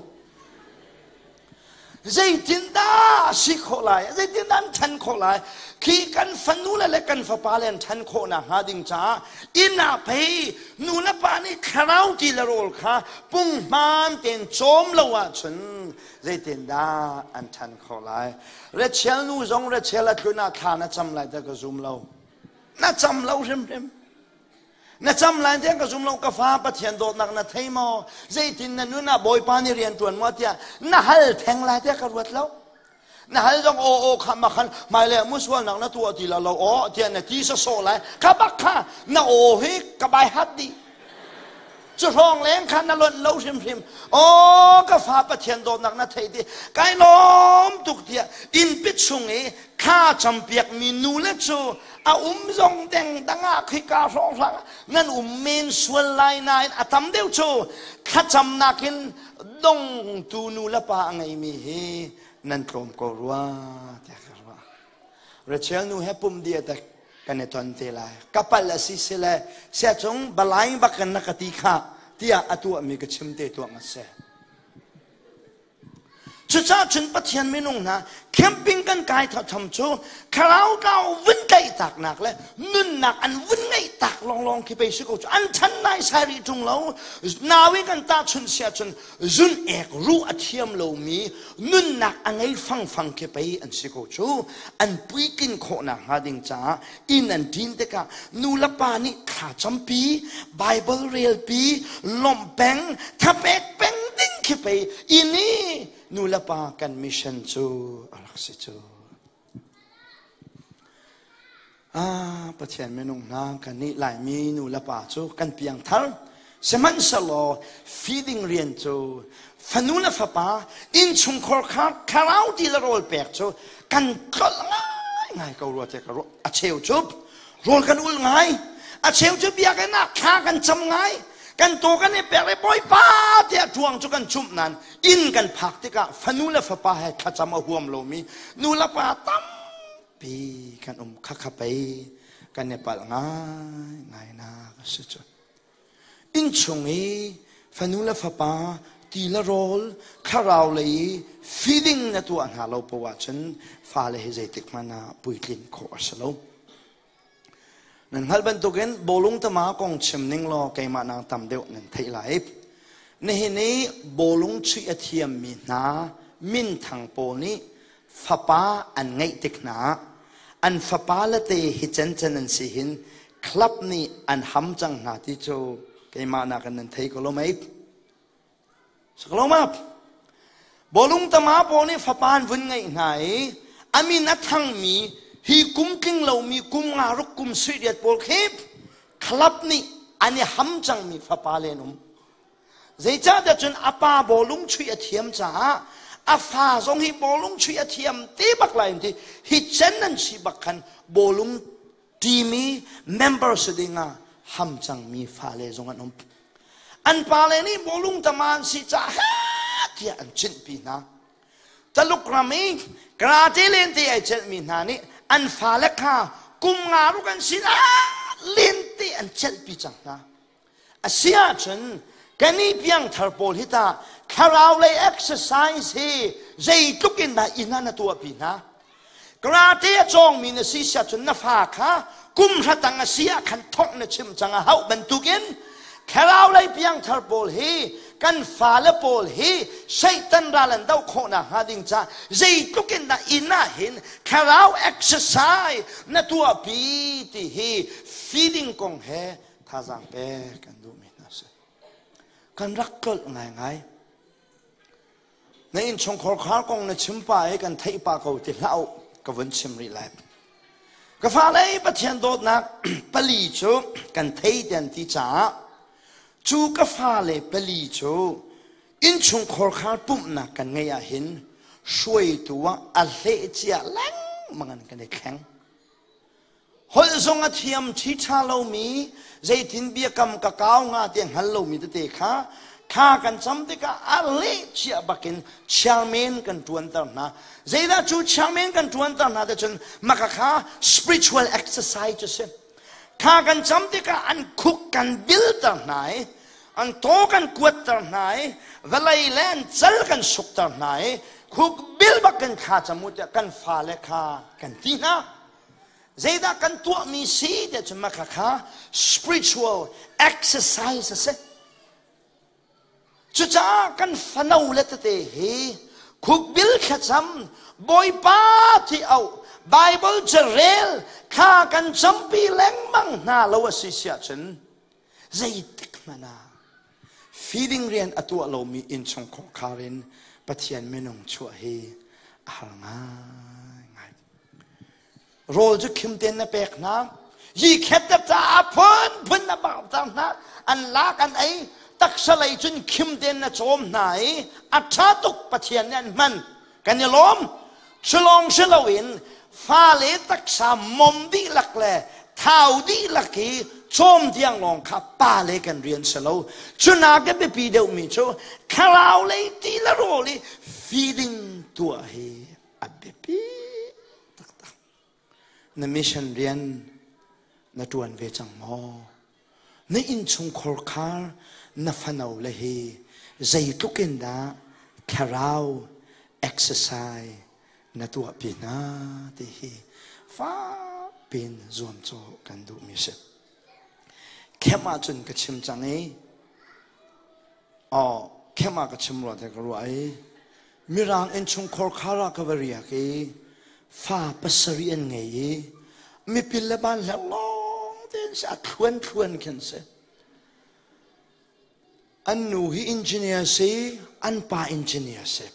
zeitindah si khawh lai zeitindah an ṭhan khawh lai khi kan fanu le le kan fapa le an ṭhan khawh nak hnga ding caah inn ah pei nu le pa nih thlarau ti le rawl kha punghman tein cawm lo ahcun zeitindah an ṭhan khawh lai Rachel nu zong Rachel a tlun ah thla na cam lai tiah ka zum lo. Na cam lo hrimhrim. Na cam lai tiah ka zum lo ka fa Pathian dawtnak na thei maw? Zeitin na nun ah Bawipa nih rian ṭuan maw tiah na hal theng lai tiah ka ruat lo. Na hal zong aw aw kha ma khan hmailei ah musualnak na tuah ti la lo aw tiah na ti sawsawh lai. Kha bak kha na aw hi ka bai hat dih. Cu hrawng leng khan na lonh lo hrimhrim. Aw ka fa Pathian dawtnak na theih ti kai lawm tuk tiah innpi chung i thla campiak mi nu le cu a um zong deng dang ah khika hrawng hrang nan um men sual lai nain a tam deuh cu thlacamnak in dongtu nu le pa a ngeimi hi nan tlawm ko rua tiah ka ruah. Rachel nu he pum dia tak kan i ton te lai ka palh a si sile siacung balai bak kan na ka ti kha tiah a tuahmi ka chim te tuah nga seh. Cucaah cun Pathian minung hna. Camping kan kai tham cu thlarau tlau vun tlaih taknak le nunnak an vun ngeih tak lawnglawng khi pei si ko cu an chan nai sai rih ṭung lo. Nawi kan tahchunh si ahcun zun ek ruh a thiam lomi nunnak a ngei fangfang khi pei an si ko cu. An puitlin khawhnak hnga ding caah inn an ṭin tikah nu le pa nih thla campi, Bible relpi, lawmh peng, thapek peng ding khi pei inn i nu le pa kan mission cu a rak si cu. Ah, Pathian minung hna kan nih Laimi nu le pa cu kan piang thar. Sihmanhsehlaw feeding rian cu fanu le fapa innchungkhar kha thlarau ti le rawl pek cu kan tlolh ngai ngai ko rua te ka ruah. A cheu cu rawl kan ul ngai. A cheu cu biakinn ah thla kan cam ngai. Kan taw kan i pek i Bawipa tiah ṭuang cu kan cumh nain inn kan phak tikah fanu le fapa he thlacam a huam lomi nu le pa tampi kan um. Khakha pei kan i palh ngai ngai nak a si cu. Innchung i fanu le fapa ti le rawl thlarau lei i feeding na tuah hna lo poah ahcun fale hi zeitik hmanh ah puitlin khawh a si lo. Nan hngalh bantukin bawlung tama kong chim ning law keimah nang tam deuh nan theih lai. Nihin i bawlung chuih a thiammi hna minthang pawl nih fapa an ngeih tik hna ah an fapa le te hi cancan an si hin club nih an ham cang hna ti cu keimah nakin nan thei ko lo mei. Saklomap. Bawlung tama pawl nih fapa an vun ngeih hna i a min a thangmi hi kum tling lomi kum nga ruk kum suiriat pawl khi club nih an i ham cangmi fapa le an um. Zeicahtiah cun a pa bawlung chuih a thiam caah a fa zong hi bawlung chuih a thiam te bak lai ti hi cen nan si bak khan bawlung team i member si ding ah ham cangmi fale zong an um. An pale nih bawlung tama an si caah tiah an chinhpi hna. Taluk ram i karate lente ai celhmi hna nih an fale kha kum nga ruk an si lente an celhpi cang hna. A si ahcun kan i piangthar pawl hi tah thlarau lei exercise hi zeitluk in dah inn ah na tuahpi hna? Karate a cawngmi na si si ahcun na fa kha kum hratang a si ah khan thongh na chim cang a hauh bantukin thlarau lei piangthar pawl hi kan fale pawl hi Satan ral an doh khawhnak hnga ding ca zeitluk in dah inn ah hin thlarau exercise na tuahpi ti hi feeding kong he thazaang pek kan duhmi hna si. Kan rak tlolh ngaingai. Na innchungkhar khar kong na chim pa i kan theih pa ko ti hlah u ka vun chim rih lai. Ka fale Pathian dawtnak pali cu kan thei tian ti caah cu ka fale pali cu innchungkhar khar pumhnak kan ngeih ah hin hruaitu ah a hleh cia lengmang in kan i thleng. Holh zong a thiam ṭhiṭha lomi, zeitin biakam ka kau hnga ti a hngal lomi tete kha thla kan cam tikah a leh cia bakin chairman kan ṭuanter hna. Zeidah cu chairman kan ṭuanter hna te cun maka kha spiritual exercise cu si. Thla kan cam tikah an khuk kan bilter hna i an taw kan kuatter hna i vawlei le an cal kan sukter hna i khuk bil bak kan thla cam u tiah kan fale kha kan ti hna. Zeidah kan tuahmi si tiah cun mah kha spiritual exercise a si. Cucaah kan fano le tete hi khukbil thlacam Bawipa thi auh Bible carel thla kan campi lengmang hna lo a si siah cun zeitik hmanh ah feeding rian a tuah lomi innchung khawkhar in Pathian minung chuah hi a har ngaingai. Rawl cu khim tein na pek hna. Yi khet na caah phunphun na bauter hna. An lak an ei. Taksa lei cun khim tein na cawm hna i a ṭha tuk Pathian nih an hman. Kan i lawm. Culawng si loin fale taksa mom dihlak le thau dihlak hi cawm tiang lawng kha pale kan rian si lo. Cunak a biapi deuhmi cu thlarau lei ti le rawl i feeding tuah hi a biapi taktak. Na mission rian na ṭuan ve cang maw? Na innchungkhar khar na fano le hi zeitluk in dah thlarau exercise na tuahpi hna ti hi fakpin zuamcawh kan duhmi si. Khem ahcun ka chim cang i aw khem ah ka chim rua te ka ruah i Mirang innchungkhar khar ah ka va riak i fa pasarih an ngei i mipil le ban hleng lawng tein si a thluan thluan khin si. An nu hi engineer si, an pa engineer si.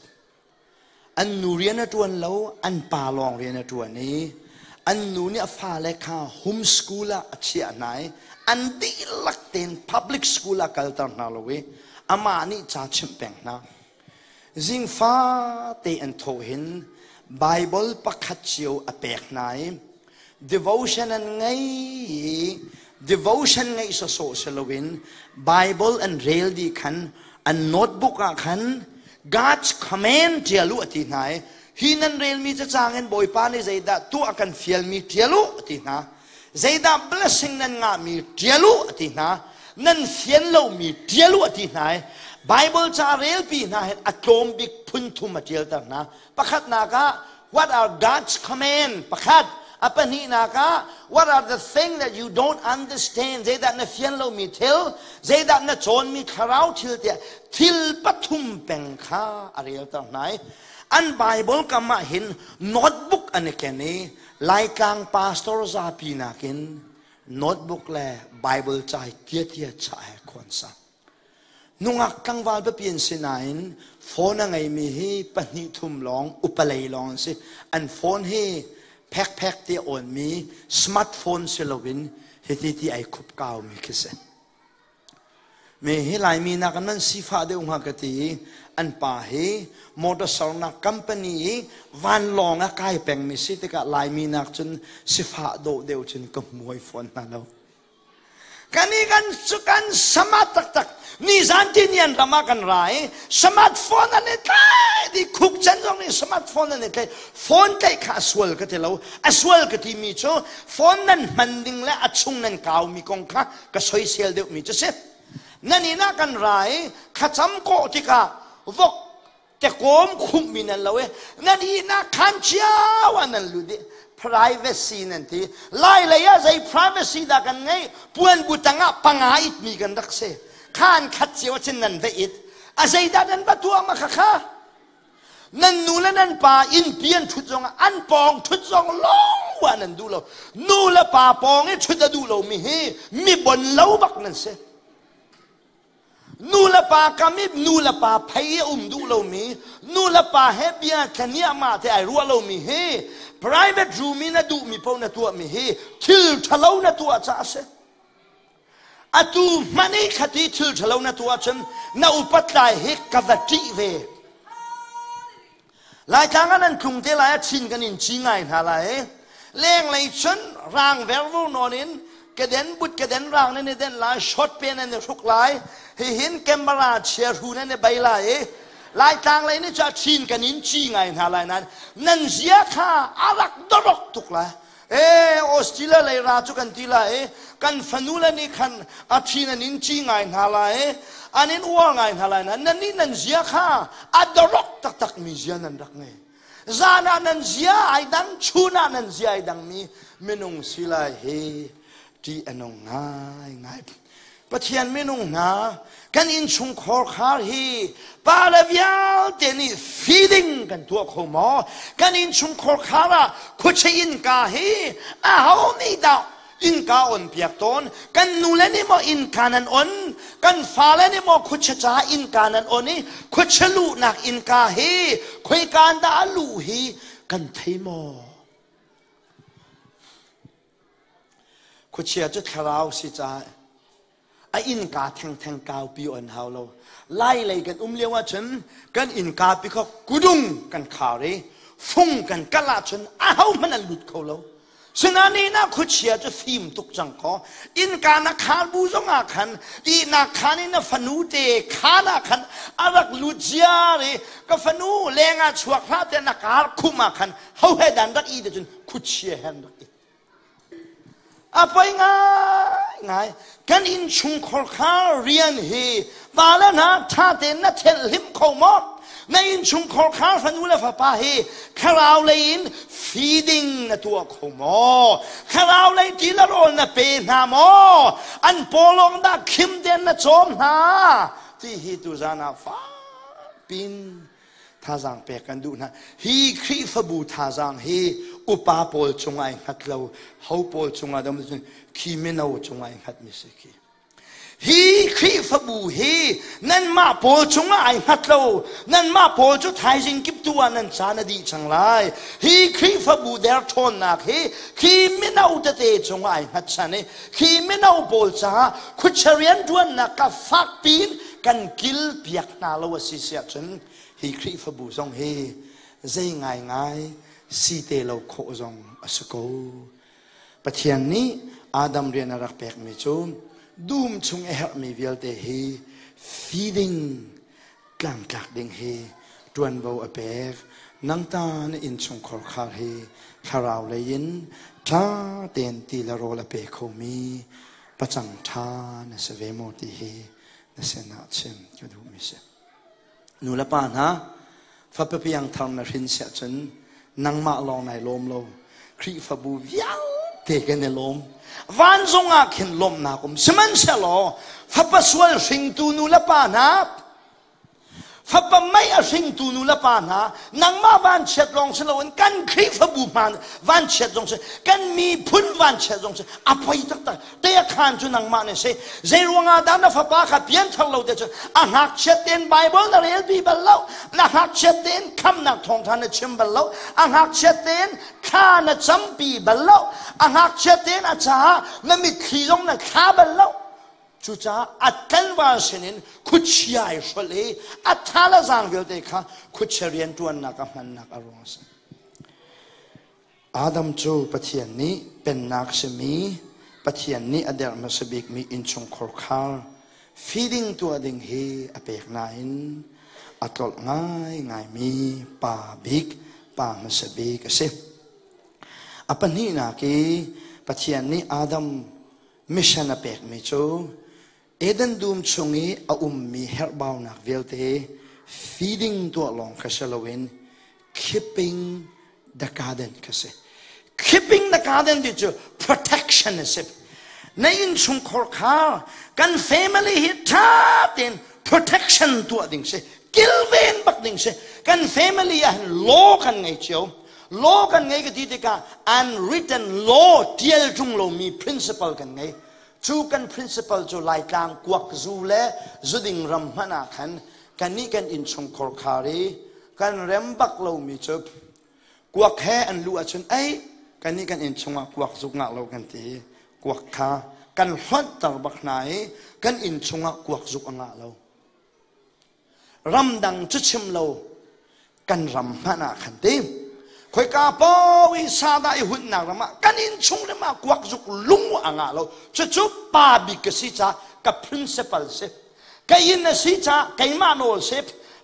An nu rian a ṭuan lo, an pa lawng rian a ṭuan i an nu nih a fale kha home school ah a chiah hna i an dihlak tein public school ah kalter hna lo i amah nih ca chimh peng hna. Zingfa te an thawh hin Bible pakhat cio a pek hna i devotion an ngei i devotion ngeih sawsawh si loin Bible an rel dih khan an notebook ah khan God's command ṭial u a ti hna i hi nan relmi cacang in Bawipa nih zeidah tuah kan fialmi ṭial u a ti hna zeidah blessing nan ngahmi ṭial u a ti hna nan fian lomi ṭial u a ti hna i Bible ca relpi hna hin a tlawm bik phun thum a ṭialter hna Pakhatnak ah, what are God's command? Pakhat. A pahnihnak ah, what are the things that you don't understand? Zeidah na fian lomi thil, zeidah na cawnmi thlarau thil tiah thil pathum peng kha a relter hna i an Bible kam ah hin notebook an i ken i Laitlang pastor zapi nakin notebook le Bible ca hi tia-tia cha he khuan sa. Nungak tlangval biapi an si nain phone a ngeimi hi pahnih thum lawng upalei lawng an si. An phone hi phekphek ti a awnmi smartphone si loin hiti ti ai khup kaumi khi si. Mi hi Laimi nak nan sifah deuh hnga ka ti i an pa hi motor sernak company i vanlawng a kai pengmi si tikah Laimi nak cun sifah dawh deuh cun ka hmuai fawn hna lo. Kan i kan cu kan smart taktak. Nizan ti ni an ram ah kan ra i smartphone an i tlai di khuk chan zong nih smartphone an i tlai. Phone tlaih kha a sual ka ti lo. A sual ka ti mi cu phone nan hman ding le a chung nan kau mi kong kha ka soisel deuh mi cu si. Nan inn ah kan ra i thlacam kawh tikah vok tekawm khumhmi nan lo i nan ihnak khan cio ah nan lut i privacy nan ti lai lei ah zei privacy dah kan ngeih puan bu tangah panga itmi kan rak si khan khat cio cun nan va it a zeidah nan va tuah ma kha kha nan nu le nan pa innpi an ṭhut zong ah an pawng ṭhut zong lawng wa nan duh lo nu le pa pawng i ṭhut a duh lomi hi mi bon lo bak nan si Nu le pa kam i nu le pa phei i um duh lomi, nu le pa he bia tlaniahmah te ai ruah lomi hi private room in a duhmi paoh na tuahmi hi thil ṭhalo na tuah caah a si. Atu hmanh i khati thil ṭhalo na tuah ahcun na upat lai hi ka va ṭih ve. Laitlang ah nan tlung te lai a chin kan in ci ngai hna lai. Lenglei cun rang vervur nawn in keden but keden rang nan i den lai, shot pe nan i hruk lai, hihin camera chia hru nan i bei lai i Laitlang lei nih cu a chin kan in ci ngai hna lai nain nan zia kha a rak dorok tuk lai. E Australia lei ra cu kan ti lai i kan fanu le nih khan a ṭhi nan in ci ngai hna lai i an in uar ngai hna lai nain nan nih nan zia kha a dorok taktak mi zia nan rak ngei. Zan ah nan zia ai dang, chun ah nan zia ai dang mi minung si lai hi ṭih a nung ngai ngai. Pathian minung hna kan innchungkhar khar hi pa le vialte nih feeding kan tuah kho maw? Kan innchungkhar khar ah khuachia innka hi aho nih dah innka on piak tawn? Kan nu le nih maw innka nan on? Kan fale nih maw khuachia caah innka nan on i khuachia luhnak innka hi khoika dah a luh hi kan thei maw? Khuachia cu thlarau si caah a innka thengtheng kaupi on hau lo. Lai lei kan um lio ahcun kan innka pi kha kudung kan khar i fung kan kal ahcun ahohmanh an lut kho lo. Sinain ah khuachia cu fim tuk cang kaw innka na khar bu zong ah khan ihnak khan in na fanu te khan ah khan a rak lut ziar i ka fanu leng ah chuak hlah tiah na kar khum ah khan ho he dan rak i te cun khuachia he an rak i. A poi ngaingai. Kan innchungkhar kha rian hi pale hna ṭha tein na thelhhlimh kho maw? Na innchungkhar kha fanu le fapa hi thlarau lei in feeding na tuah kho maw? Thlarau lei ti le rawl na pe hna maw? An pawlawng dah khim tein na cawm hna? Ti hi tuzan ah fak pin thazaang pek kan duh hna. Hi Khrihfabu thazaang hi upa pawl cungah ai hngat lo, ho pawl cungah dam khi mino cungah ai hngat mi si khi. Hi Khrihfabu hi nanmah pawl cungah ai hngat lo. Nanmah pawl cu thaizing kip tu ah nan caan a dih cang lai. Hi Khrihfabu derthawnnak hi khi mino tete cungah ai hngatchan i khi mino pawl caah khuachia rianṭuannak ka fak piin kan kil piak hna lo a si si ahcun hi Khrihfabu zong hi zei ngaingai si te lo khawh zong a si ko. Pathian nih Adam rian a rak pekmi cu dum chung a herhmi vialte hi feeding tlangtlak ding hi ṭuanvo a pek. Nang ta na innchungkhar khar hi thlarau lei in ṭha tein ti le rawl a pe khomi pacang ṭha na si ve maw ti hi na sinah chim ka duhmi si. Nu le pa hna, fapa piangthar na hrin siah cun nangmah lawng nai lawm lo. Khrihfabu vialte kan i lawm. Vanzung ah khin lawmhnak um. Sihmanhsehlaw fapa sual hringtu nu le pa hna, fapa mei a hringtu nu le pa hna, nangmah vanchiat lawng si loin kan Khrihfabu hman vanchiat zong si, kan miphun vanchiat zong si, a poi taktak. Te a khaan cu nangmah na si. Zei ruangah dah na fapa kha pianthar lo te cu a ngakchiat tein Bible na relpi bal lo, na ngakchiat tein khamnak thawngṭha na chim bal lo, a ngakchiat tein thla na campi bal lo, a ngakchiat tein a caah na mitthli zong na thla bal lo. Cucaah a tlanval sinin khuachia ai hrolh i a tha le zaang vialte kha khuachia rianṭuannak a hmannak a ruang a si. Adam cu Pathian nih pennak simi, Pathian nih a derh hmasa bikmi innchungkhar khar feeding tuah ding hi a pek nain a tlolh ngaingaimi pa bik, pa hmasa bik a si. A pahnihnak i Pathian nih Adam mission a pekmi cu Eden dum chung i a ummi herhbaunak vialte feeding tuah lawng kha si loin keeping the garden kha si. Keeping the garden ti cu protection a si. Na innchungkhar kha kan family hi ṭha tein protection tuah ding si. Kilven bak ding si. Kan family ah hin law kan ngei cio. Law kan ngei ka ti tikah unwritten law tial ṭung lomi principle kan ngei. Cu kan principal cu Laitlang kuak zu le zuding ram hmanh ah khan kannih kan innchungkhar khar i kan rem bak lomi cu kuak he an luh ahcun ei kannih kan innchung ah kuak zuk ngah lo kan ti kuak kha kan hlonhter bak hna i kan innchung ah kuak zuk a ngah lo. Ramdang cu chim lo kan ram hmanh ah khan ti khoika paoh i sadah i hunnak ram ah kan innchung rim ah kuak zuk lung a ngah lo. Cucu pa bik ka si ca ka principal si, ka inn a si ca keimah nawl si.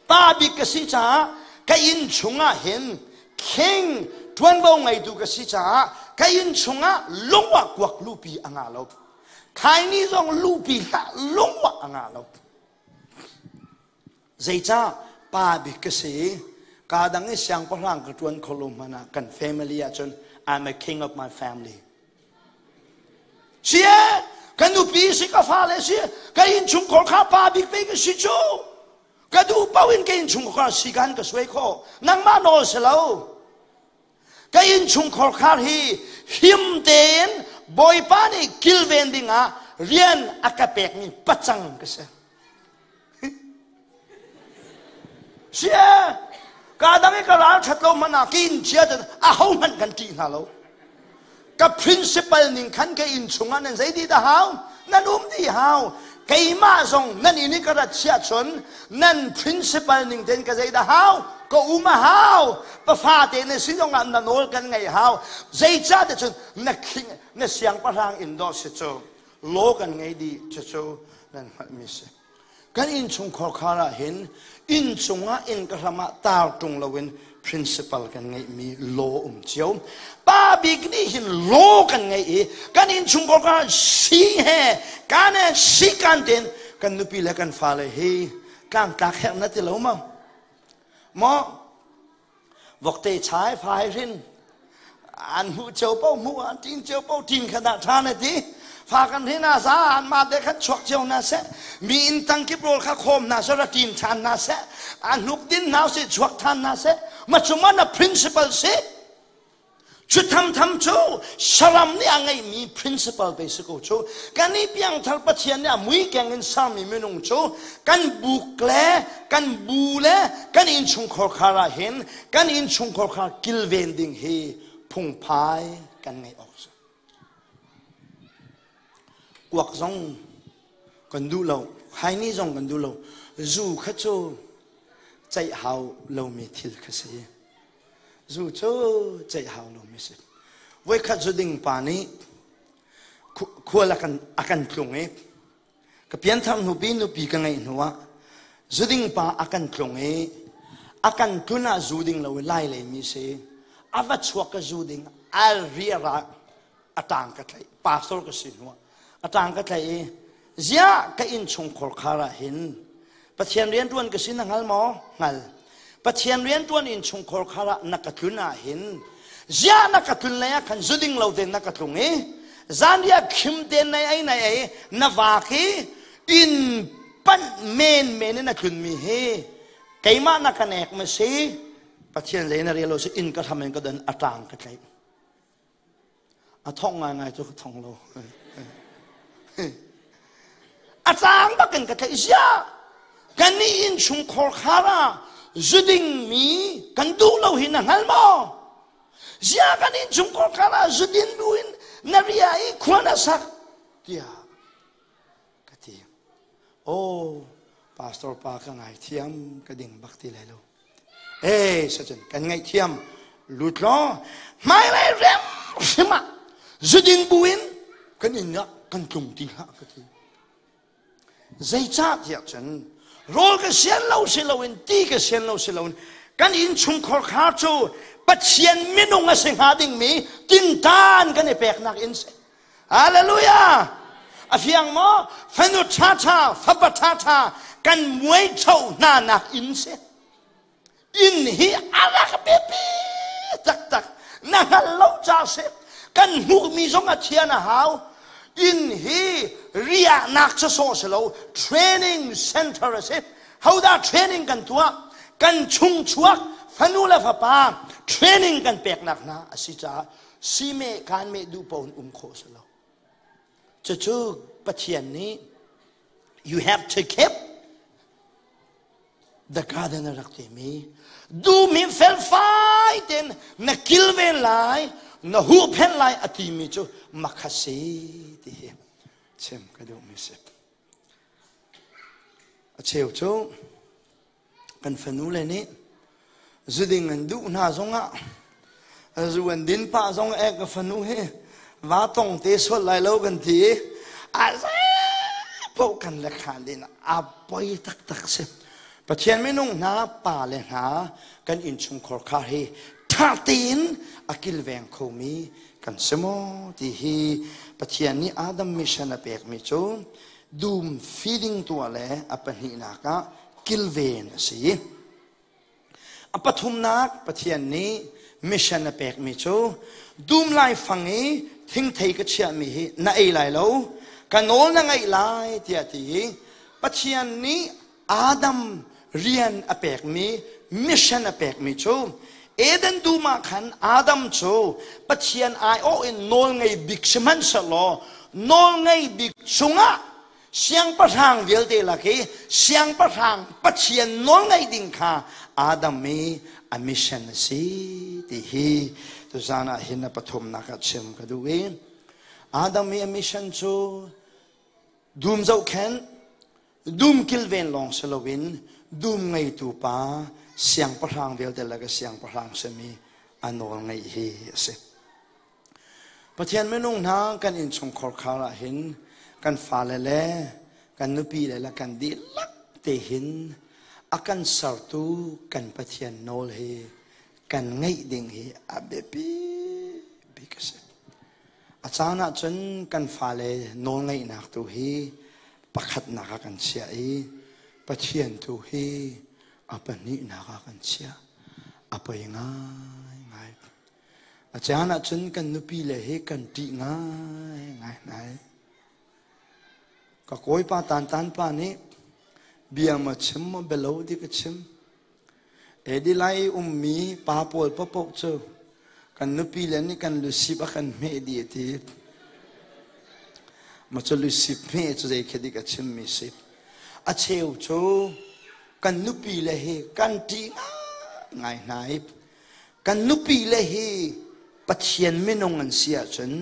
Pa bik ka si caah ka inn chung ah hin king tuanvo ngeitu ka si caah ka inn chung ah lung ah kuak lupi a ngah lo, khaini zong lupi hlah, lung ah a ngah lo. Zeicah pa bik ka si? Ka dang i siangpahrang ka ṭuan kho lo hmanh ah kan family ahcun I'm a king of my family. Si e, ka nupi si, ka fale si, ka innchungkhar kha pa bik pei ka si cu. Ka duh paoh in ka innchungkhar si kan ka suai khawh. Nangmah nawl si lo. Ka innchungkhar khar hi him tein Bawipa nih kilven dingah rian a ka pekmi pacang ka si. Si ka dang i ka ral ṭhat lo hmanh ah ka inn chia a ho hmanh kan ṭih hna lo. Ka principal ning khan ka inn chungah nan zei dih dah hau? Nan um dih hau. Keimah zong nan inn i ka rat chiah cun nan principal ning tein ka zei dah hau? Ka um a hau. Pafa te na si zong ah na nawl kan ngaih hau. Zeicah ti cun na king na siangpahrang inn dawh si cu law kan ngei dih, cucu nan hngalhmi si. Kan innchungkhar khar ah hin inn cungah inn ka hram ah tar ṭung loin. principle kan ngeihmi law um cio. Pa bik nih hin law kan ngei i kan innchungkhar kha si he kan he si kan ten kan nupi le kan fale hi tlangtlak herh na ti lo maw? Maw vokte chai fai hrin an hmuh cio po hmuh an tin cio po tin kha dah tha na ti fa kan hin a za an ma te khan chuak cio na seh mi in tang kip rawl kha khom na se ra tin than na seh a hnuk din nau si chuak than na seh ma chuma na principle si Cu thamtham cu saram nih a ngeihmi principle pe si ko cu. Kan i piangthar Pathian nih a mui keng in sermi minung cu kan buk le kan bu le kan innchungkhar khar ah hin kan innchungkhar khar kilven ding hi phungphai kan ngeih awk si. Kuak zong kan duh lo, haini zong kan duh lo. Zu kha cu ceih hau lomi thil kha si. Zu cu ceih hau lomi si. Voikhat zu ding pa nih khual a kan tlung i ka pianthar hnupi nupi ka ngeih hnu ah zuding pa a kan tlung i a kan tlun ah zu ding lo i lai lei mi si a va chuak ka zu ding a riara a tang ka tlaih pastor ka si hnu ah a tang ka tlaih i ziah ka inn chungkhar khar ah hin Pathian rianṭuan ka si na hngal maw? Hngal. Pathian rianṭuan inn chungkhar khar ah na ka tlun ah hin ziah na ka tlun lei ah khan zuding lo tein na ka tlung i zanriah khim tein na ei na ei na vak i inn panh men men in na tlun mi hi keimah na ka nek ma si Pathian zei na rel lo si inn ka hram in ka don a tang ka tlaih A thong ngaingai cu ka thong lo. A cang bakin ka theih ziah. Kan nih innchungkhar khar ah zuding mi kan duh lo hi na hngal maw? Ziah kan innchungkhar khar ah zudin buin na ria i khua na sak tiah ka ti. Oh, pastor pa ka ngaithiam ka ding bak ti lai lo. Eh, sacun kan ngaihthiam lut law hmailei rem hrim ah zudin buin kan inn ah kan tlung ti hlah ka ti. Zeicah tiah cun rawl ka sian lo si loin ti ka sian lo si loin kan innchungkhar kha cu Pathian minung a si hnga dingmi tintan kan i peknak inn si. Hallelujah! A fiang maw? Fanu ṭhaṭha, fapa ṭhaṭha kan muai cho hna nak inn si. Inn hi a rak biapi taktak. Na hngal lo ca si. Kan hmuhmi zong a thian a hau. Inn hi riahnak sawsawh si lo, training center a si. Hodah training kan tuah? Kan chung chuak fanu le fapa training kan peknak hna a si caah simeh kaan meh duh paoh in um khawh si lo. Cucu Pathian nih you have to keep the garden a rak timi dum hi felfai tein na kilven lai na huhphenh lai a timi cu makha si ti hi chim ka duhmi si. A cheu cu Kan fanule nih zuding an duh hna zongah zu an din pah zong eh ka fanu hi va tong te sual lai lo kan ti i a poh kan le khan din a poi taktak si. Pathian minung hna pa le hna kan innchungkhar kha hi ṭha tein a kilveng khomi kan si maw ti hi Pathian nih Adam mission a pekmi cu dum feeding tuah le a pahnihnak ah kilven a si. A pathumnak Pathian nih mission a pekmi cu dum laifang i thingthei ka chiahmi hi na ei lai lo, ka nawl na ngaih lai tiah ti i Pathian nih Adam rian a pekmi mission a pekmi cu Eden dum ah khan Adam cu Pathian aiawh in nawlngei bik sihmanhsehlaw nawlngei bik cungah Siangpahrang vialte lak i siangpahrang Pathian nawlngaih ding kha Adam i a mission a si ti hi tuzan ah hin a pathumnak ah chim ka duh i Adam i a mission cu dum zohkhenh dum kilven lawng si loin dum ngeitu pa siangpahrang vialte lak i siangpahrang simi a nawl ngeih hi a si. Pathian minung hna kan innchungkhar khar ah hin kan fale le kan nupi le le kan dihlak te hin a kan sertu kan Pathian nawl hi kan ngeih ding hi a biapi bik a si. A caan ahcun kan fale nawlngeihnak tu hi pakhatnak ah kan chiah i Pathian tu hi a pahnihnak ah kan chiah. A poi ngaingai. A caan ahcun kan nupi le hi kan ṭih ngaingai hna. Ka kawipa Tantan pa nih bia ma chim maw bialo ti ka chim. Edilai i ummi pa pawl paohpaoh cu kan nupi le nih kan lusip a kan hmeh dih a ti. Ma cu lusip hmeh cu zei khi dik a chimmi si. A cheu cu kan nupi le hi kan ṭih ngai hna i kan nupi le hi Pathian minung an si ahcun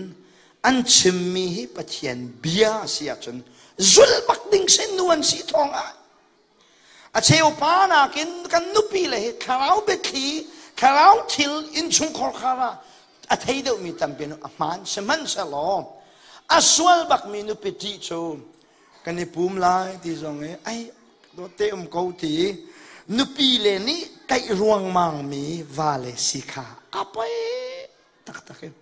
an chimmi hi Pathian bia a si ahcun zul bak ding sin nu an si thawng ah A cheu pa nakin kan nupi le hi thlarau biathli, thlarau thil innchungkhar khar ah a thei deuhmi tampi nu a hmaan sihmanhsehlaw a sual bakmi nupi ṭih cu kan i pum lai ti zong i ai dawtte um ko ti nupi le nih tlaih ruangmang mi va le si kha a poi taktak in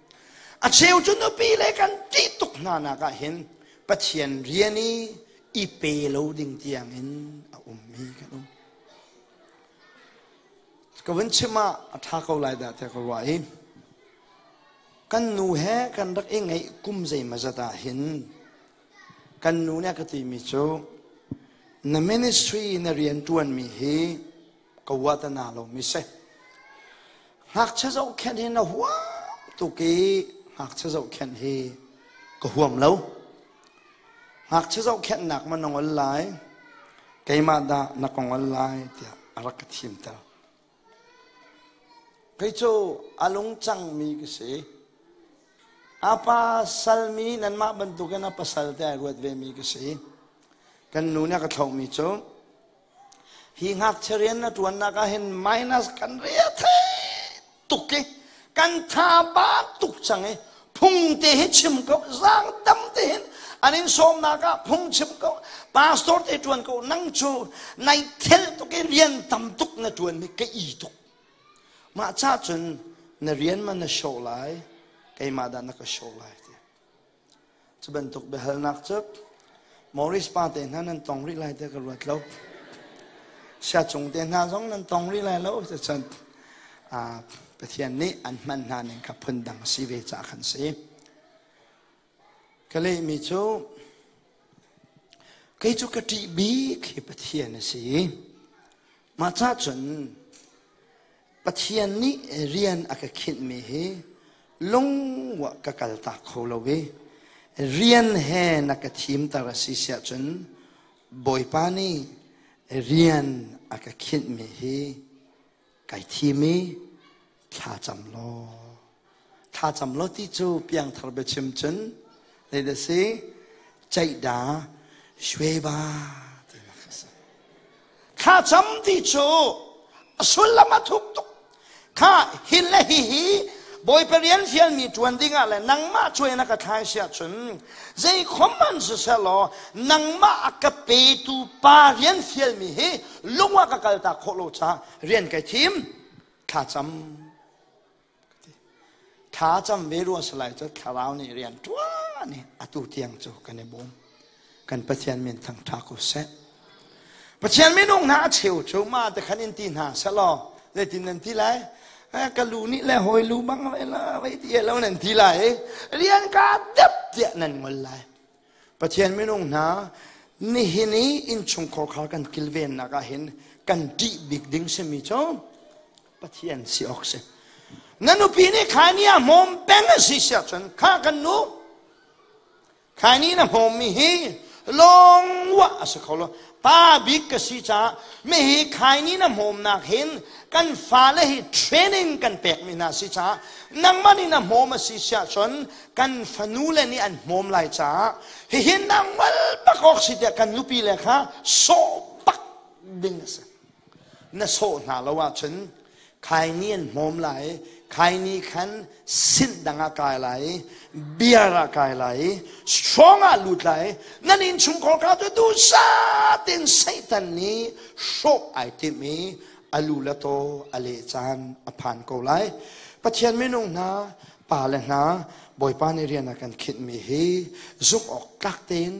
a cheu cu nupi le kan ṭih tuk hna nak ah hin Pathian rian i i pe lo ding tiang in a ummi kan um. Ka vun chim ah a ṭha ko lai dah tiah ka ruah i kan nu he kan rak i ngeih kum zeimazat ah hin kan nu nih a ka timi cu na ministry na rian ṭuanmi hi ka uatana lomi si. Ngakchia zohkhenh hi na huam tuk i ngakchia zohkhenh hi ka huam lo. Ngakchia zohkhenhnak ma na ngol lai, keimah dah na ka ngol lai tiah a rak ka thimter. Kei cu a lungcangmi ka si. A pasalmi nanmah bantukin a pasal te ai ruat vemi ka si. Kan nu nih a ka thlauhmi cu Hi ngakchia rian na ṭuannak ah hin minus kan ria thei tuk i kan tha ba tuk cang i phung te hi chim ko zaang dam te hin an in sawmnak ah phung chim ko pastor te ṭuan ko nang cu nai thel tuk i rian tam tuk na ṭuan mi ka i tuk mah cha cun na rian man na show lai keimah dah na ka show lai ti Cu bantuk biahalnak cu Morris pa te hna nan tong rih lai tiah ka ruat lo. Siacung te hna zong nan tong rih lai lo. Cun Pathian nih an hman hna ning kha phundang si ve ca khan si. Ka lehmi cu kei cu ka ṭih bik hi Pathian a si. Mah ca cun Pathian nih rian a ka khinhmi hi lungwah ka kaltak kho lo i rian he na ka thimter a si siah cun Bawipa nih rian a ka khinhmi hi kai thim i thlacam law thlacam law ti cu piangthar biachim cun zeidah si ceihda shweba tinak a si thlacam ti cu a sullam a thuk tuk kha hin le hi hi bawipa rian fialmi ṭuan dingah le nangmah cuai na ka thlai siah cun zei khom man siseh law nangmah a ka petu pa rian fialmi hi lung ah ka kaltak khawh lo caah rian kai thim thlacam Thla cam ve rua salai cu thlarau nih rian ṭuan i atu tiang cu kan i bawm. Kan Pathian min thangṭha ko seh. Pathian minung hna a cheu cu mah te khan in ti hna selaw zeitin nan ti lai? Ka lu nih le hawi lu bang vai la vai ti lo nan ti lai. Rian ka dep tiah nan ngol lai. Pathian minung hna nihin i innchungkhar khar kan kilvennak ah hin kan ṭih bik ding simi cu Pathian si awk si. Na nupi nih khaini a hmawm peng a si siah cun kha kan nu khaini na hmawmmi hi lawngwah a si kho lo. Pa bik ka si caah mi hi khaini na hmawmnak hin kan fale hi training kan pekmi hna si caah nangmah nih na hmawm a si siah cun kan fanu le nih an hmawm lai caah hihi nangmal bak awk si tiah kan nupi le kha sawh bak ding a si. Na sawh hna lo ahcun khaini an hmawm lai khaini khan sinh dang ah kai lai beer ah kai lai strong ah lut lai nan innchungkhar kha cu duhsah tein Satan nih hrawh ai timh i a lu le taw a leh caan a phan ko lai. Pathian minung hna, pa le hna, Bawipa nih rian a kan khinhmi hi zumh awk tlak tein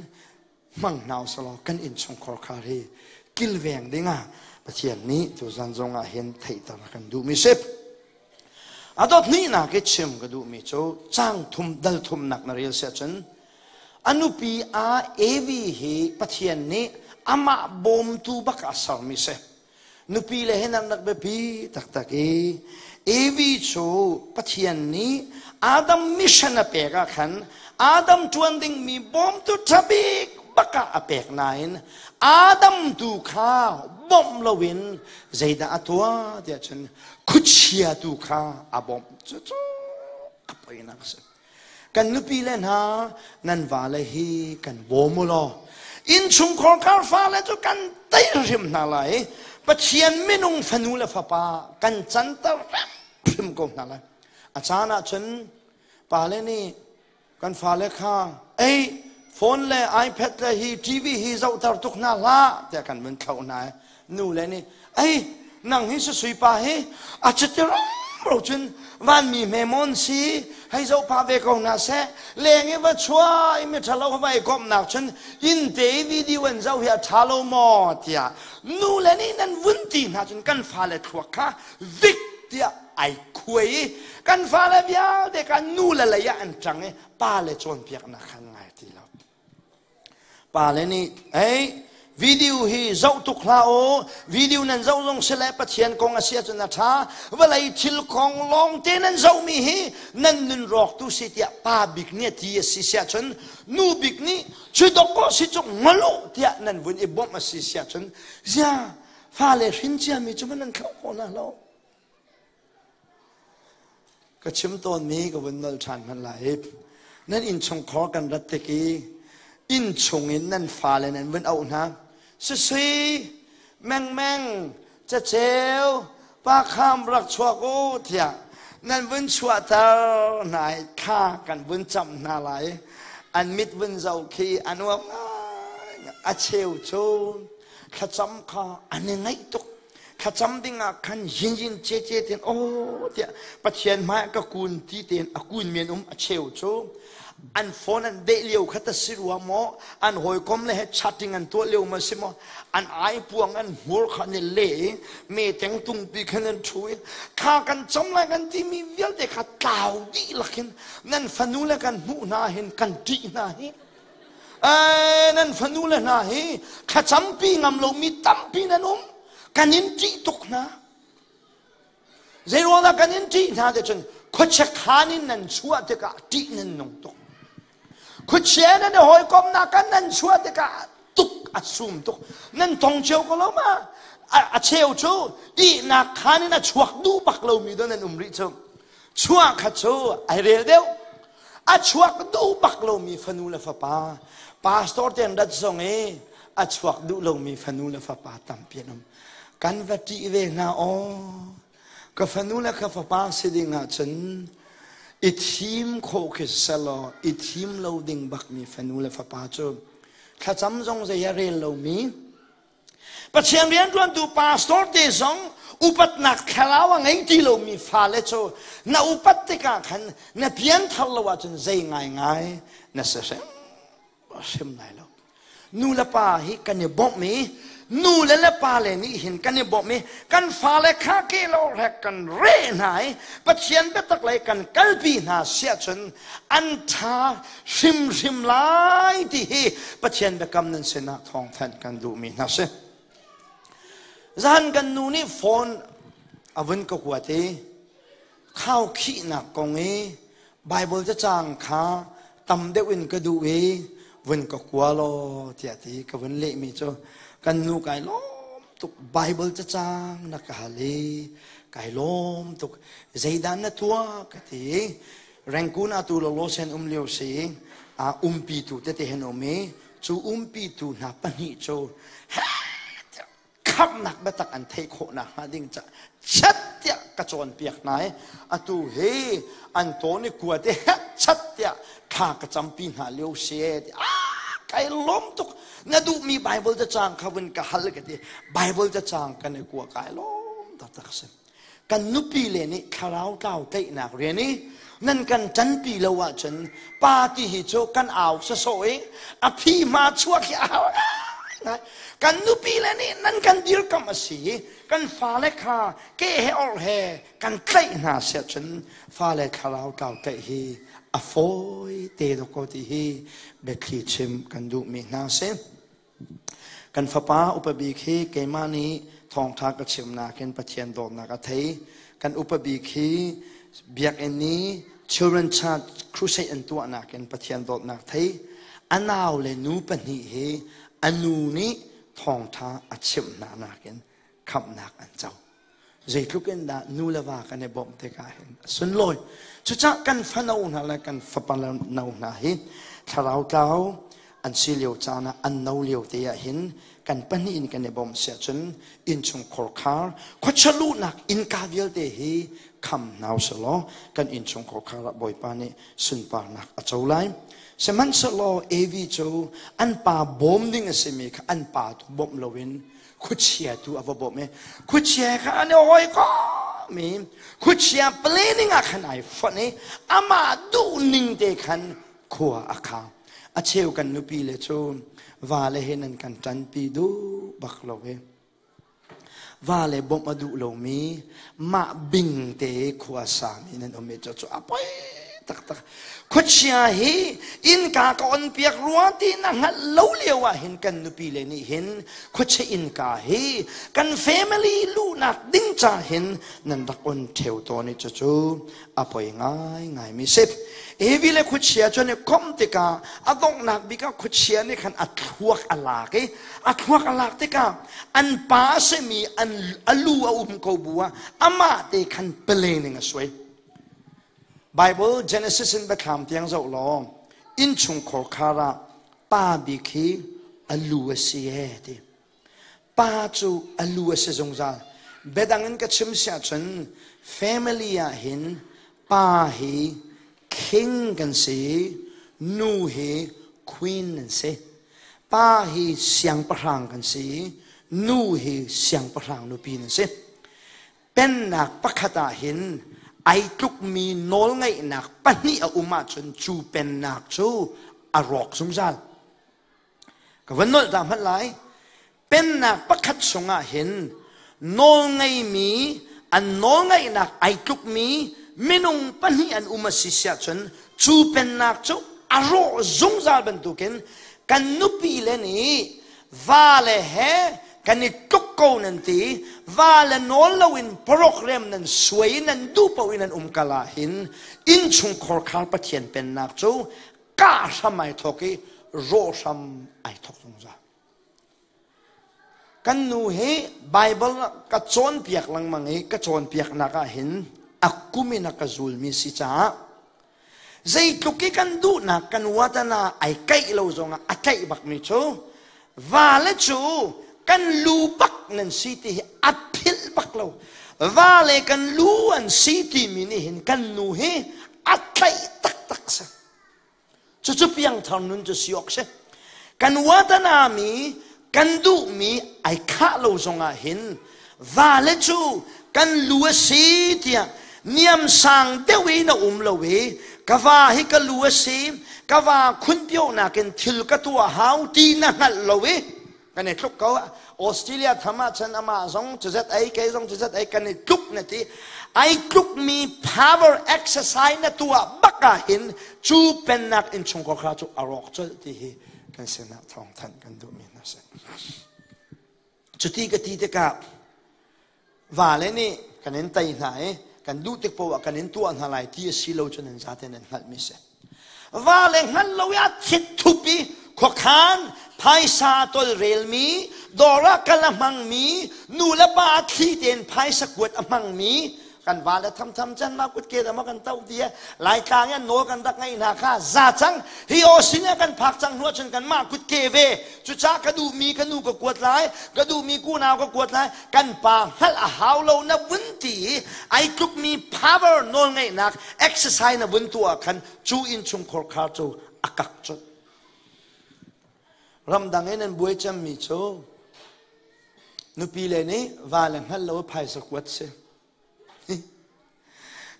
hmang hna usalaw kan innchungkhar khar hi kilveng dingah Pathian nih tuzan zong ah hin theihter a kan duhmi si. A dot hnihnak i chim ka duhmi cu cang thum dal thumnak na rel si ahcun a nupi a Evi hi Pathian nih amah bawmtu bak ah sermi si. Nupi le hin an rak biapi taktak i Evi cu Pathian nih Adam mission a pek ah khan Adam ṭuan dingmi bawmtu ṭha bik bak ah a pek nain Adam tu kha bawmh loin zeidah a tuah tiah cun khuachia tu kha a bawmh. Cucu a poinak a si. Kan nupi le hna nan vale hi kan bawm u law innchungkhar kar fale cu kan tei hrim hna lai. Pathian minung fanu le fapa kan canter hrim ko hna lai. A caan ah cun pale nih kan fale kha ei phone le iPad le hi TV hi zohter tuk hna hlah tiah kan vun thlauh hna. Nu le nih ei nang hi sui pa hi a citi ro cun vanmi hme mon si hei zoh pah ve ko hna seh leng i va chuah i mi ṭhalo va i komhnak cun inn te i video an zoh hi a ṭha lo maw tiah nu le nih nan vun ti hna cun kan fale thluak kha vik tiah ai khuai i kan fale vialte kha nu le lei ah an ṭang i pa le cawnpiaknak khan ngai ti lo. Pale nih, ei, video hi zoh tuk hlah u. Video nan zoh zong si le Pathian kong a si ahcun a ṭha. Vawlei thil kong lawngte nan zohmi hi nan nun rawktu si tiah pa bik nih a ti a si si ahcun nu bik nih cu dawkaw si cu ngol u tiah nan vun i bawmh a si si ahcun zia fale hrin ciami cu man nan thlauh khawh hna lo. Ka chim tawnmi ka vun nolh ṭhan hmanh lai. Nan innchungkhar kan rat tik i innchung in nan fale nan vun auh hna. Sisui, mengmeng, caceu, pa kham rak chuak u tiah nan vun chuahter hna i thla kan vun camh hna lai. An mit vun zoh khi a nuam ngai. A cheu cu thlacam kha an i ngaih tuk. Thlacam dingah khan yin ce ce ten aw tiah Pathian hmai ka kun ti tein a kun men um a cheu cu an phone an deh lio kha ta si rua maw an hawikom le he chatting an tuah lio ma si maw an ai puang an hmur kha an i le i me teng tungpi khan an thu i kha kan cam lai kan timi vialte kha tlau dih lakin nan fanu le kan hmuh hna hin kan ṭih hna hi Nan fanu le hna hi thlacampi ngam lomi tampi nan um. Kan in ṭih tuk hna. Zeiruangah kan in ṭih hna te cun khuachia khaan in nan chuah tikah ṭih nan nung tuk. Khuachia nan i hawikomnak kan nan chuah tikah tuk a sum tuk. Nan tong cio ko lo ma? A cheu cu ihnak khaan in a chuak duh bak lomi do nan um rih cu. Chuah kha cu ai rel deuh. A chuak duh bak lomi fanu le fapa pastor te an rat zong i a chuak duh lomi fanu le fapa tampi an um. Kan va ṭih ve hna aw. Ka fanu le ka fapa si ding ahcun i thim khawh khi selaw i thim lo ding bakmi fanu le fapa cu thlacam zong zei a rel lomi Pathian rianṭuantu pastor te zong upatnak thlarau a ngei ti lomi fale cu na upat tikah khan na pianthar lo ahcun zei ngaingai na si hrim hrim lai lo. Nu le pa hi kan i bawmh i nu le le pa le nih hin kan i bawmh i kan fale kha ke lo rek kan reh hna i Pathian biatak lei kan kalpi hna siah cun an ṭha hrimhrim lai ti hi Pathian biakam nan sinah thawngthanh kan duhmi hna si. Zan kan nu nih phone a vun ka kuat i khaukhihnak kong i Bible cacang kha tam deuh in ka duh i vun ka kua law tiah ti ka vun lehmi cu kan nu kai lawm tuk Bible cacang na ka hal i kai lawm tuk zeidah na tuah ka ti Rangoon ah tu lolo sen um lio si a umpi tu tete hen um i cu umpi tu hna pahnih cu khamnak biatak an theih khawh nak hnga ding ca chat tiah ka cawnpiak hna i atu hi an tawn i kua te chat tiah thla ka campi hna lio si ah kai lawm tuk na duhmi Bible cacang kha vun ka hal ka ti Bible cacang kan i kua kai lawm. taktak a si. Kan nupi le nih thlarau tlau tlaihnak rian i nan kan ṭanpi lo ahcun pa ti hi cu kan au sawsawh i a phi hma chuak hi a hau ngai. Kan nupi le nih nan kan dirkamh a si i kan fale kha ke he orh he kan tlaih hna siah cun fale thlarau tlau tlaih hi a fawi te dawkaw ti hi biathli chim kan duhmi hna si. Kan fapa upa bik hi keimah nih thawngṭha ka chimnak in Pathian dawtnak a thei. Kan upa bik hi biakinn i Children Church Crusade an tuahnak in Pathian dawtnak thei. A nau le nu pahnih hi a nu nih thawngṭha a chimh hna nakin khamhnak an co. Zeitluk in dah nu le va kan i bawmh tikah hin a sunlawi. Cucah kan fano hna le kan fapa no hna hi thlarau tlau an si lio caan ah an no lio te ah hin kan pahnih in kan i bawmh siah cun innchungkhar khar khuacha luhnak innka vialte hi kham hna usih kan innchungkhar khar ah Bawipa nih sunparnak a co lai. Sihmanhsehlaw Evi cu an pa bawm ding a simi kha an pa tu bawmh loin khuachia tu a va bawmh i khuachia kha an i hawikom i khuachia planning ah khan ai fonh i amah duh ning te khan khua a khang. A cheu kan nupi le cu va le he nan kan ṭanpi duh bak lo i va le bawmh a duh lomi mah bing te khua sami nan um i cu a poi taktak. Khuachia hi innka ka on piak rua ti na hngalh lo lio ah hin kan nupi le nih hin khuachia innka hi kan family luhnak ding ca hin nan rak on ṭheo tawn i cucu a poi ngaingai mi si. Evi le khuachia cu an i komh tikah a donghnak bik ah khuachia nih khan a thluak a lak i a thluak a lak tikah an pa a simi an a lu a um ko bu ah amah te khan planning a suai. Bible Genesis in Biathlam tiang zoh law innchungkhar khar ah pa bik hi a lu a si ee ti. Pa cu a lu a si zungzal. Biadang in ka chim siah cun family ah hin pa hi king kan si, nu hi queen an si. Pa hi siangpahrang kan si, nu hi siangpahrang nupi nan si. Pennak pakhat ah hin ai tlukmi nawlngeihnak pahnih a um ahcun cu pennak cu a rawk zungzal. Ka van nolh ta hmanh lai. Pennak pakhat chungah hin nawlngeimi an nawlngeihnak ai tlukmi minung pahnih an um a si siah cun cu pennak cu a rawh zungzal bantukin kan nupi le nih va le he kan i tluk ko nan ti va le nawl loin program nan suai nan duh paoh in nan um kal ah hin innchungkhar khar Pathian pennak cu kah hram ai thawk i rawh hram ai thawk zungzal. Kan nu hi Bible ka cawnpiak lengmang i ka cawnpiaknak ah hin a kum in a ka zulmi si caah zeitluk i kan duhnak kan uatana ai kaih lo zongah a tlaih bakmi cu vale cu kan lu bak nan si ti hi a philh bak lo. Vale kan lu an si timi nih hin kan nu hi a tlaih taktak si. Cucu piangthar nun cu si awk si. Kan uatanami kan duhmi ai khah lo zongah hin vale cu kan lu a si tiah niamsang deuh in a um lo i ka va hi ka lu a si ka va khunpionak in thil ka tuah hau ti na hngalh lo i kan i tluk ko. Australia tham ah cun amah zong cuzat ei kei zong cuzat ei kan i tluk na ti. Ai tlukmi power exercise na tuah bak ah hin cu pennak innchungkhar kha cu a rawk colh ti hi kan sinah thawngthanh kan duhmi hna si. Cuti ka ti tikah vale nih kan in tei hna i kan duh tik poah kan in tuah hna lai ti a si lo cu nan zate nan hngalhmi si. Vale hngal lo i a thit thup i khuakhan phaisa tolrelmi dawr ah kal a hmangmi nu le pa thli tein phaisa kuat a hmangmi kan va le thamtham can ma kutke da ma kan to ti Laitlang in nawl kan rak ngeih hna kha za cang hi aw sin ah kan phak cang hnu ahcun kan mah kutke ve cucah ka duhmi ka nu ka kuat lai ka duhmi kunau ka kuat lai kan pa hngalh a hau lo na vun ti i ai tlukmi power nawl ngeihnak exercise na vun tuah khan cu innchungkhar khar cu a kak colh. Ramdang in an buai cemmi cu. Nupi le nih va le hngal lo phaisa kuat si.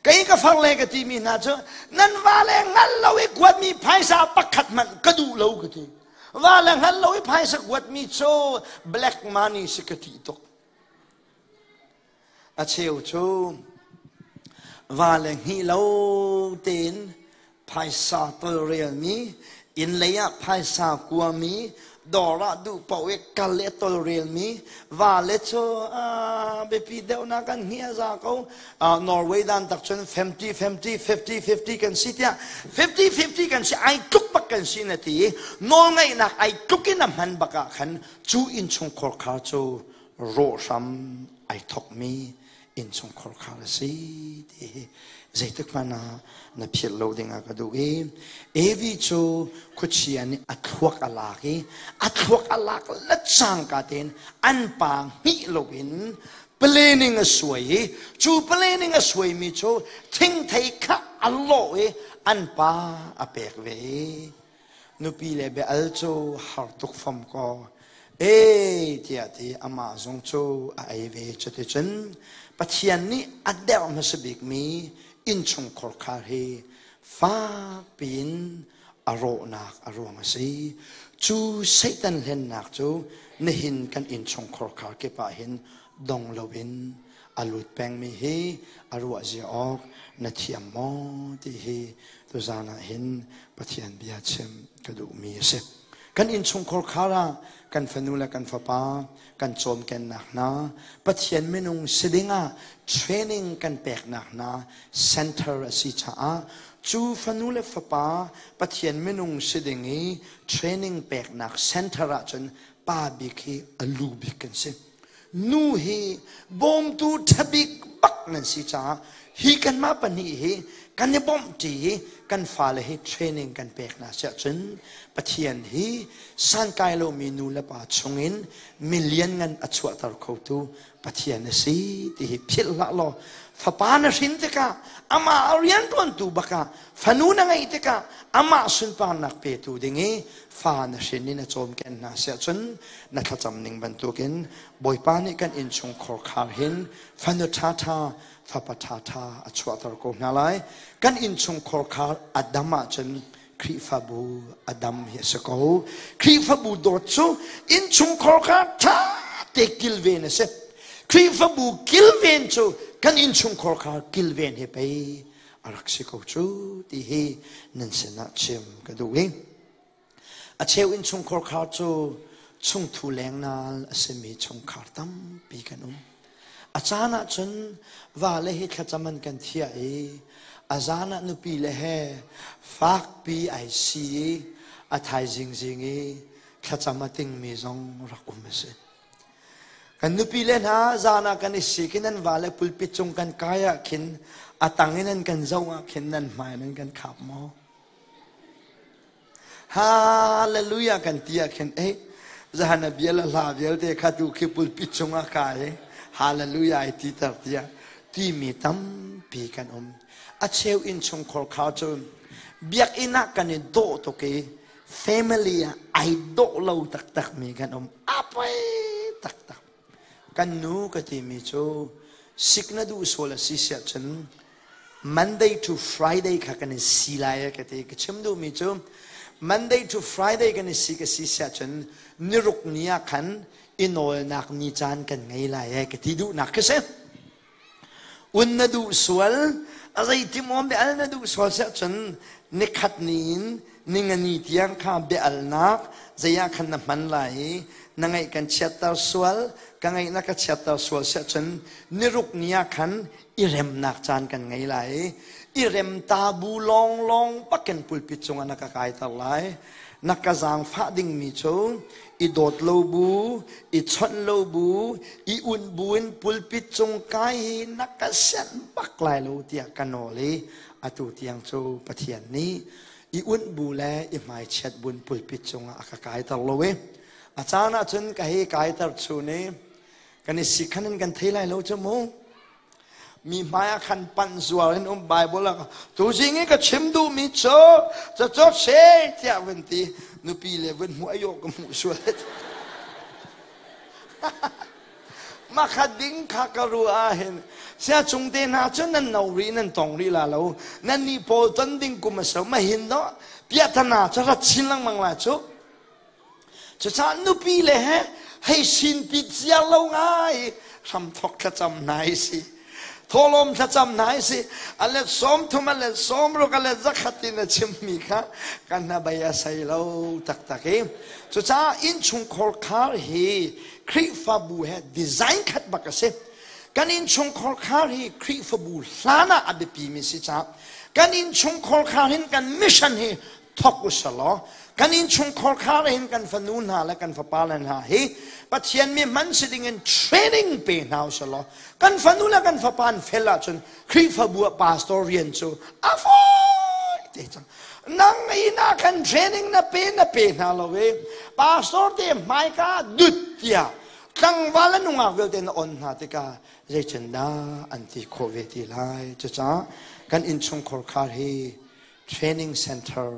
Kei ka far le ka timi hna cu nan va le hngal lo i kuatmi phaisa pakhat hmanh ka duh lo ka ti. Va le hngal lo i phaisa kuatmi cu black money si ka ti tuk. A cheu cu va le hngih lo tein phaisa tolrelmi, inn lei ah phaisa kuami, dawr ah duh paoh i kal le tolrelmi, va le cu biapi deuhnak kan hngih a za ko. Norway dan tak cun 50 50 50 50 kan si tiah 50 50 kan si ai tluk bak kan si na ti i nawlngeihnak ai tluk in a hman bak ah khan cu innchungkhar khar cu rawh hram ai thokmi innchungkhar khar a si ti hi zeitik hmanh ah na philh lo ding ah ka duh i Evi cu khuachia nih a thluak a lak i a thluak a lak le cangka tein an pa hngih loin planning a suai i cu planning a suaimi cu thingthei kha a lawh i an pa a pek ve i Nupi le bia al cu har tuk fom kaw ee tiah ti amah zong cu a ei ve. Cuticun Pathian nih a derh hmasa bikmi innchungkhar khar hi fak piin a rawhnak a ruang a si. Cu Satan hlennak cu nihin kan innchungkhar khar kip ah hin dong loin a lut pengmi hi a ruah zia awk na thiam maw ti hi tuzan ah hin Pathian bia chim ka duhmi a si. Kan innchungkhar khar ah kan fanu le kan fapa kan cawmkennak hna Pathian minung si ding ah training kan peknak hna center a si caah cu fanu le fapa Pathian minung si ding i training peknak center ah cun pa bik hi a lu bik kan si. Nu hi bawmtu ṭhabik bak nan si caah hi kanmah pahnih hi kan i bawmhṭi i kan fale hi training kan pek hna siah cun Pathian hi sankai lomi nu le pa chungin mi lianngan a chuahter khotu Pathian a si ti hi philh hlah law fapa na hrin tikah amah a rianṭuantu bakah fanu na ngeih tikah amah sunparnak petu ding i fa na hrin in a cawmken hna siah cun na thlacam ning bantukin Bawipa nih kan innchungkhar khar hin fanu ṭhaṭha fapa ṭhaṭha a chuahter ko hna lai. Kan innchungkhar khar a dam ahcun Khrihfabu a dam hi a si ko. Khrihfabu dawt cu innchungkhar khar ṭha te kilven a si. Khrihfabu kilven cu kan innchungkhar khar kilven hi pei a rak si ko cu ti hi nan sinah chim ka duh i A cheu innchungkhar khar cu chungthu lengnal a simi chungkhar tampi kan um. A caan ahcun vale hi thlacam an kan thiah i a zan ah nupi le he fakpi ai si i a thaizing zing i thlacam a tingmi zong rak um a si. Kan nupi le hna zan ah kan i sik i nan vale pulpit cung kan kai ah khin a tang in an kan zoh ah khin nan hmai nan kan khap maw? Hallelujah kan ti ah khin eh zahan a bia le hla vialte kha tu khi pulpit cungah kai hallelujah ai ti ter tiah timi tampi kan um. A cheu innchungkhar kha cu biakinn ah kan i dawh tuk i family ah ai dawh lo taktak mi kan um. A poi taktak. Kan nu ka timi cu sik na duh sual a si siah cun Monday to Friday kha kan i si lai ka ti. Ka chim duhmi cu Monday to Friday kan i si ka si siah cun niruk ni ah khan i nawlnak ni caan kan ngei lai e ka ti duhnak ka si. Un na duh sual, a zeiti maw bia al na duh sual siah cun nikhat ni in ningani tiang kha bia alnak zei ah khan na hman lai i na ngaih kan chiatter sual, ka ngaih na ka chiatter sual siah cun niruk ni ah khan i remnak caan kan ngei lai i i rem ta bu lawnglawng bakin pulpit cungah na ka kaiter lai. Na ka zaangfah dingmi cu i dawt lo bu, i chawnh lo bu, i unh bu in pulpit cung kai hi na ka sianh bak lai lo tiah ka nawl i atu tiang cu Pathian nih i unh bu le i hmaichiat bun pulpit cungah a ka kaiter lo i a caan ahcun ka hei kaiter chun i kan i sikhan in kan thei lai lo cu mu. Mi hmai ah khan panh zuar in um Bible ah tuzing i ka chim duhmi cu cacaw she tiah vun ti nupi le vun hmuh ayo ka hmuh sual. Makha ding kha ka ruah ah hin sia chung te hna cu nan no ri nan tong ri la lo nan ni pawl ton ding kum a so ma hin do piahtana cu rat chin lengmang la cu. Cucaah nupi le he hei sin pit ziar lo ngai hramthok thlacam hna hi si. Thawhlawm thlacam hna hi si. A let 30, a let 60, a let 100 in a chimmi kha kan hnabei a sei lo taktak i. Cucaah innchungkhar khar hi Khrihfabu he design khat bak a si. Kan innchungkhar khar hi Khrihfabu hlan ah a biapimi si caah kan innchungkhar khar hin kan mission hi thok u selaw kan innchungkhar khar hin kan fanu hna le kan fapa le hna hi Pathian mi hman si ding in training pe hna u selaw kan fanu le kan fapa an fel ahcun Khrihfabu ah pastor rian cu a fawi te cang. Nang ina kan training na pe na pe hna lo i pastor te hmaika dut tiah tlangval le nungak vialte na on hna tikah zeitindah an ti khawh ve ti lai? Cucaah kan innchungkhar khar hi training center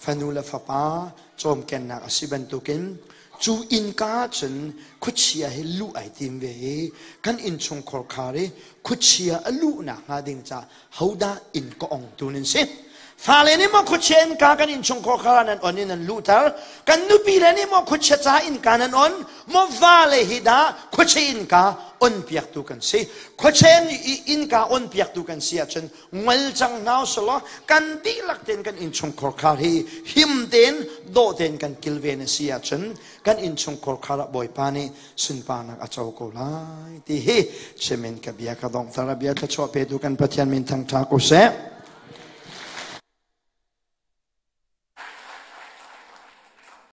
fanu le fapa cawmkennak a si bantukin cu innka cun khuachia hi luh ai tim ve i kan innchungkhar khar i khuachia a luhnak hnga ding ca hodah inn ka ong tu nan si? Fale nih maw khuachia innka kan innchungkhar khar ah nan on in nan luhter? Kan nupi le nih maw khuachia ca innka nan on? Maw vale hi dah khuachia innka on piaktu kan si? Khuachia innka on piaktu kan si ahcun ngol cang hna usulaw kan dihlak tein kan innchungkhar khar hi him tein dawh tein kan kilven a si ahcun kan innchungkhar khar ah Bawipa nih sunparnak a co ko lai ti hi chimin ka bia ka donghter. A bia thluachuah petu kan Pathian min thangṭha ko seh.